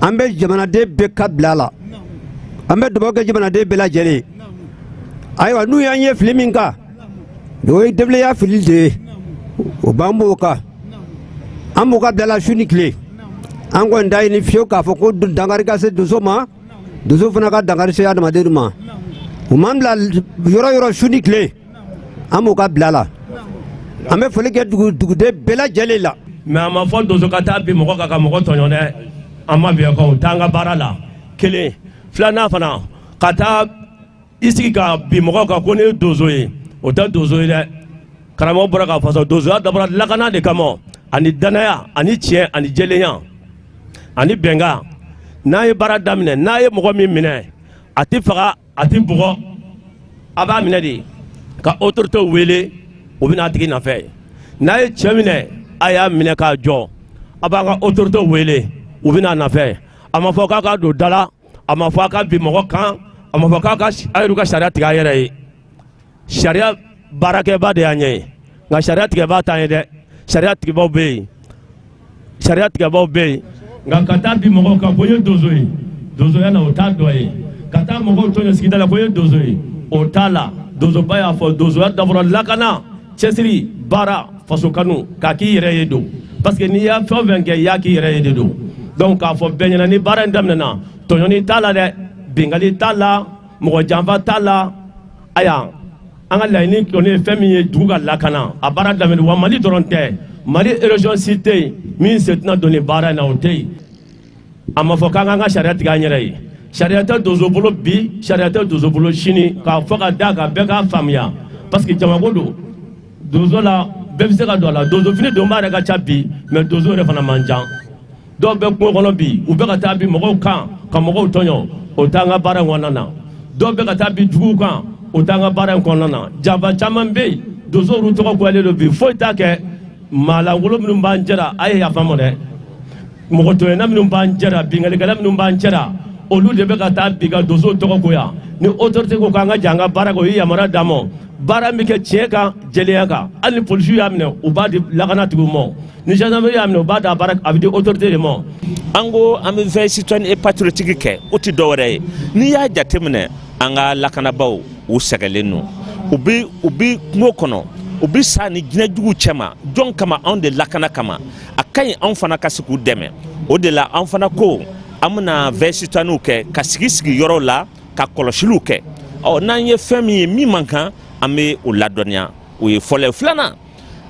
Speaker 14: An bɛ jamanaden bɛɛ ka bila la, an bɛ dugawu kɛ jamanaden bɛɛ lajɛlen. Ayiwa, n'u y'an ye fili min kan, o ye defileya fili de ye, o b'an b'o kan. An b'u ka bila la su ni tile. An kɔni t'a ɲini fiyewu k'a fɔ ko dankari ka se donso ma, donso fana ka dankari se adamaden ma. U m'an bila yɔrɔ yɔrɔ su ni tile, an b'u ka bila la. An bɛ foli kɛ duguden bɛɛ lajɛlen la.
Speaker 15: Mais a ma fɔ donso ka taa bin mɔgɔ kan ka mɔgɔ tɔɲɔ dɛ. An ma bin o kan, o t'an ka baara la. Kelen filanan fana, ka taa i sigi ka bin mɔgɔ kan ko ne ye donso ye, o tɛ donso ye dɛ. Karamɔgɔ bɔra k'a fɔ sisan, donsoya dabɔra lakana de kama, ani danaya, ani tiɲɛ, ani jɛlenya, ani bɛnkan. N'a ye baara daminɛ, n'a ye mɔgɔ min minɛ, a tɛ faga, a tɛ bugɔ, a b'a minɛ de ka autorité wele, o bɛna a tigi nɔfɛ. N'a ye cɛ minɛ, a y'a minɛ k'a jɔ, a b'an ka autorité wele, u bɛna a nɔfɛ. A ma fɔ k'a ka don da la, a ma fɔ a ka bin mɔgɔ kan, a ma fɔ k'a ka a yɛrɛ ka sariya tigɛ a yɛrɛ ye. Sariya baarakɛba de y'an ye, nka sariya tigɛbaa t'an ye dɛ. Sariya tigɛbaw bɛ yen, sariya tigɛbaw bɛ yen. Nka ka taa bin mɔgɔw kan ko n ye donso ye, donsoya la o t'a dɔ ye. Ka taa mɔgɔw tɔɲɔ sigida la ko n ye donso ye, o t'a la. Donsoba y'a fɔ, donsoya dabɔra lakana, cɛsiri, baara, faso kanu, k'a k'i yɛrɛ ye don. Parce que n'i y'a fɛn o fɛn kɛ, i y'a k'i yɛrɛ ye de don. Donc k'a fɔ bɛɛ ɲɛna, ni baara in daminɛna, tɔɲɔni t'a la dɛ, bingali t'a la, mɔgɔ janfa t'a la. Aya, an ka laɲini kɔni ye fɛn min ye, dugu ka lakana, a baara daminɛ. Wa Mali dɔrɔn tɛ, Mali région si tɛ yen min sen tɛna don nin baara in na, o tɛ yen. A ma fɔ k'an k'an ka sariya tigɛ an yɛrɛ ye. Sariya tɛ donso bolo bi, sariya tɛ donso bolo sini, k'a fɔ ka d'a kan bɛɛ k'a faamuya. Parce que jamako don, donso la bɛɛ bɛ se ka don a la. Donso fini donbaa yɛrɛ ka ca bi, mais donso yɛrɛ fana man ca. Dɔw bɛ kungo kɔnɔ bi, u bɛ ka taa bin mɔgɔw kan ka mɔgɔw tɔɲɔ, o t'an ka baara in kɔnɔna na. Dɔw bɛ ka taa bin juguw kan, o t'an ka baara in kɔnɔna na. Janfa caman bɛ yen, donsow olu tɔgɔ goyalen don bi, foyi t'a kɛ. Maalankolon minnu b'an cɛla, a ye yafa ma dɛ, mɔgɔ tɔɲɔna minnu b'an cɛla, binkannikɛla minnu b'an cɛla, olu de bɛ ka taa bi ka donsow tɔgɔ goya. Ni autorité ko k'an ka jɛ an ka baara kɛ, o ye yamaruya d'an ma. Baara min kɛ tiɲɛ kan, jɛlenya kan, hali ni polisiw y'a minɛ, u b'a di lakanatigiw ma. Ni gendarmerie y'a minɛ, u b'a di a baara, a bɛ di autorité de ma.
Speaker 9: An ko an bɛ veille citoyenne et patriotique kɛ, o tɛ dɔwɛrɛ ye. N'i y'a jateminɛ, an ka lakanabaaw, u sɛgɛnlen don, u bɛ kungo kɔnɔ, u bɛ sa ni jinɛjuguw cɛma. Jɔn kama? Anw de lakana kama. A ka ɲi anw fana ka se k'u dɛmɛ. O de la an fana ko an bɛna veille citoyenne kɛ, ka sigi sigi yɔrɔw la, ka kɔlɔsiliw kɛ. Ɔ, n'an ye fɛn min ye min man kan, an bɛ o ladɔnniya. O ye fɔlɔ ye. Filanan,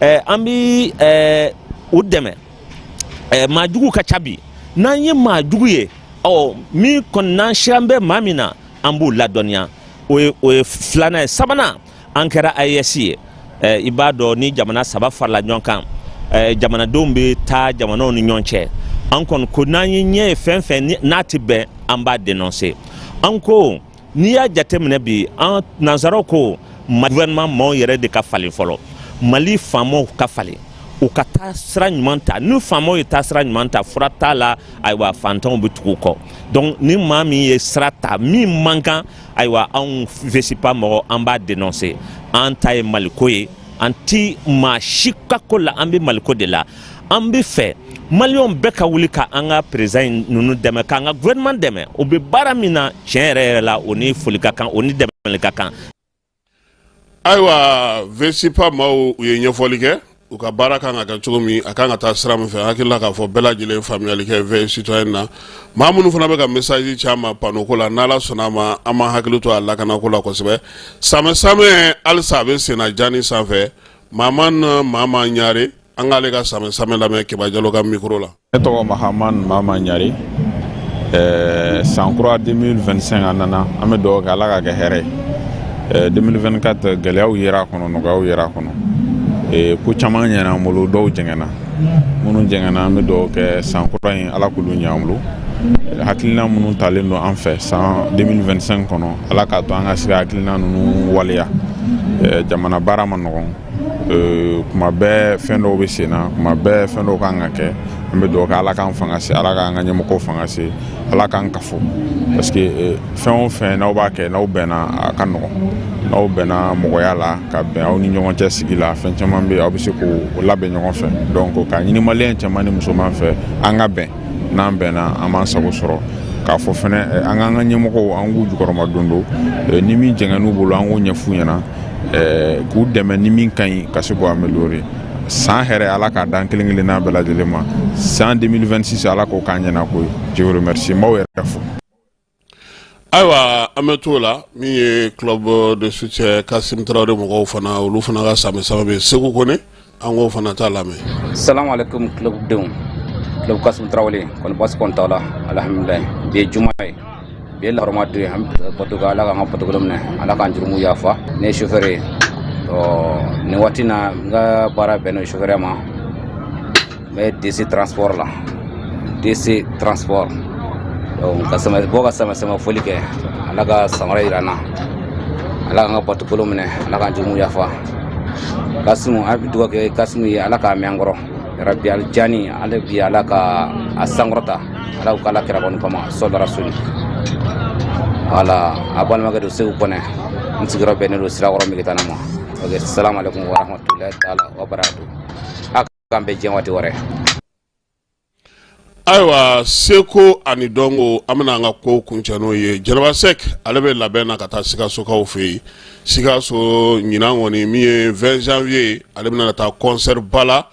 Speaker 9: an bɛ u dɛmɛ. Maajugu ka ca bi. N'an ye maajugu ye, ɔ, min kɔni n'an siran bɛ maa min na, an b'o ladɔnniya. O ye filanan ye. Sabanan, an kɛra AES ye. I b'a dɔn, ni jamana saba farala ɲɔgɔn kan, jamanadenw bɛ taa jamanaw ni ɲɔgɔn cɛ. An kɔni ko n'an ye ɲɛ ye fɛn fɛn n'a tɛ bɛn, an b'a dénoncer. An ko n'i y'a jateminɛ bi, an nansaraw ko gouvernement maaw yɛrɛ de ka falen fɔlɔ, Mali faamaw ka falen, u ka taa sira ɲuman ta. Ni faamaw ye taa sira ɲuman ta, fura t'a la, ayiwa, fantanw bɛ tugu u kɔ. Donc ni maa min ye sira ta min man kan, ayiwa, anw VESIPA mɔgɔ, an b'a dénoncer. An ta ye Maliko ye, an ti maa si ka ko la, an bɛ Maliko de la. An bɛ fɛ Maliyɛnw bɛɛ ka wuli ka an ka président ninnu dɛmɛ, k'an ka gouvernement dɛmɛ. O bɛ baara min na, tiɲɛ yɛrɛ yɛrɛ la, o ni foli ka kan, o ni dɛmɛli ka kan.
Speaker 10: Ayiwa, VESIPA maaw, u ye ɲɛfɔli kɛ u ka baara kan ka kɛ cogo min, a kan ka taa sira min fɛ. Hakilila k'a fɔ bɛɛ lajɛlen faamuyali kɛ veille citoyenne na. Maa minnu fana bɛ ka message caman panneau ko la, n'Ala sɔnna a ma, an ma hakili to a lakanako la kosɛbɛ. Samɛ samɛ halisa a bɛ senna jani sanfɛ. Maman Mama Ɲare, an k'ale ka samɛ samɛ lamɛn Keba Jalo ka micro la.
Speaker 16: Ne tɔgɔ Mahaman Mama Ɲare. San kura 2025, an nana, an bɛ dugawu kɛ Ala ka kɛ hɛrɛ ye. 2024, gɛlɛyaw yera a kɔnɔ, nɔgɔyaw yera a kɔnɔ. Ko caman ɲɛna an bolo, dɔw jɛngɛnna. Minnu jɛngɛnna, an bɛ dugawu kɛ san kura in, Ala k'olu ɲɛ an bolo. Hakilina minnu talen don an fɛ san 2025 kɔnɔ, Ala k'a to an ka se ka hakilina ninnu waleya. Jamana baara ma nɔgɔn, kuma bɛɛ fɛn dɔw bɛ sen na, kuma bɛɛ fɛn dɔw kan ka kɛ. An bɛ dugawu kɛ, Ala k'an fanga se, Ala k'an ka ɲɛmɔgɔw fanga se, Ala k'an kafo, parce que fɛn o fɛn n'aw b'a kɛ, n'aw bɛnna, a ka nɔgɔn. N'aw bɛnna mɔgɔya la, ka bɛn aw ni ɲɔgɔn cɛ sigi la, fɛn caman bɛ yen, aw bɛ se k'o labɛn ɲɔgɔn fɛ. Donc k'a ɲini maliyɛn cɛman ni musoman fɛ, an ka bɛn. N'an bɛnna, an b'an sago sɔrɔ. K'a fɔ fɛnɛ, an k'an ka ɲɛmɔgɔw, an k'u jukɔrɔma don don ni min jɛngɛn'u bolo, an k'o ɲɛf'u ɲɛna, k'u dɛmɛ ni min ka ɲi, ka se k'o améliorer. San hɛrɛ, Ala k'a dan kelen kelenna bɛɛ lajɛlen ma. San 2026, Ala k'o k'an ɲɛna ko ye. Je vous remercie, n b'aw yɛrɛ fo.
Speaker 10: Ayiwa, an bɛ t'o la. Min ye club de soutien Kasim Tarawele mɔgɔw fana, olu fana ka sami sama bɛ Segu Kone, an k'o fana ta lamɛn.
Speaker 17: Salamu alaikum club denw, club Kasim Tarawele kɔni, basi kɔni t'aw la? Alhamdulilayi, bi ye juma ye, bi ye lahɔrɔma don ye. An bɛ bato kɛ, Ala k'an ka batokolo minɛ, Ala k'an jurumu yafa. Ne ye chauffeur ye. Ɔ, nin waati na, n ka baara bɛnnen don chauffeur ma. N bɛ DC transport la, DC transport. Donc ka sama bɔ ka sama sama foli kɛ, Ala ka san wɛrɛ yira an na, Ala k'an ka batokolo minɛ, Ala k'an jurumu yafa. Kasimu, an bɛ dugawu kɛ Kasimu ye, Ala k'a mɛn an kɔrɔ rabi alijani, ale bi Ala ka a sankɔrɔta, Ala ko k'Ala kira kɔni kama sɔdara soli. Wala a balimakɛ don, Segu Kɔnɛ, n sigiyɔrɔ bɛnnen don Sirakɔrɔ Megetana ma. Ok, salamu alaikum wa rahmatulahi taala wa barakatu. A k'an bɛn diɲɛ waati wɛrɛ.
Speaker 10: Ayiwa, seko ani dɔnko, an bɛna an ka ko kuncɛ n'o ye. Jɛnɛba Sɛk, ale bɛ labɛn na ka taa Sikasokaw fɛ yen. Sikaso ɲinan kɔni, min ye 20 janvier, ale bɛna taa concert ba la.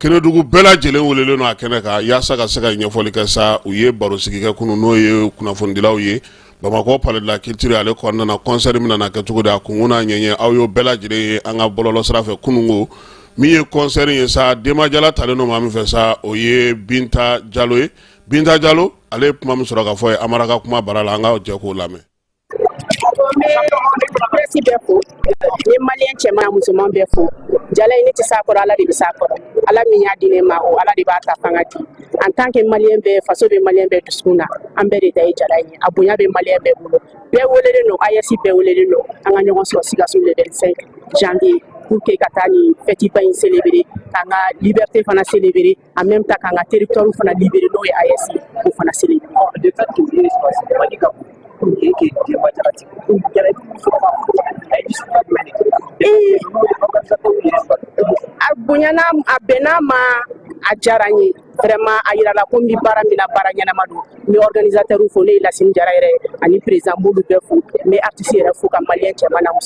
Speaker 10: Kɛnɛdugu bɛɛ lajɛlen welelen don a kɛnɛ kan yaasa ka se ka ɲɛfɔli kɛ sa. U ye baro sigi kɛ kunun, n'o ye kunnafonidilaw ye, Bamakɔ Palais de la Culture ale kɔnɔna na. Concert min nana kɛ cogo di, a kunkun n'a ɲɛɲɛ, aw y'o bɛɛ lajɛlen ye an ka bɔlɔlɔ sira fɛ kunun. Ko min ye concert ye sa, denbajala talen don maa min fɛ sa, o ye Binta Jalo ye. Binta Jalo, ale ye kuma min sɔrɔ ka fɔ ye Amara ka kuma bara la, an ka jɛ k'o lamɛn.
Speaker 18: N bɛ presse bɛɛ fo, n bɛ maliyɛn cɛman n'a musoman bɛɛ fo. Jala in, ne tɛ s'a kɔrɔ, Ala de bɛ s'a kɔrɔ. Ala min y'a di ne ma, o Ala de b'a ta fanga di. En tant que maliyɛn bɛɛ, faso bɛ maliyɛn bɛɛ dusukun na, an bɛɛ de ta ye jala in ye. A bonya bɛ maliyɛn bɛɛ bolo. Bɛɛ welelen don, AES bɛɛ welelen don. An ka ɲɔgɔn sɔrɔ Sikaso le 25 janvier pour que ka taa nin fête ba in célébrer, k'an ka liberté fana célébrer, en même temps k'an ka territoire fana libérer, n'o ye AES ye, k'o fana célébrer.
Speaker 19: De fait que Mali ka pour que denba jalati yala, i bɛ sɔrɔ k'a fɔ a ye nisɔndiya jumɛn de kɛ?
Speaker 18: A bonyana, a bɛnna ma, a diyara n ye vraiment. A yirala ko n bɛ baara min na, baara ɲɛnama don. N bɛ organisateur fo, ne ye Lasine Jara yɛrɛ ani président, n b'olu bɛɛ fo. N bɛ artiste yɛrɛ fo, ka maliyɛn cɛman n'a musoman.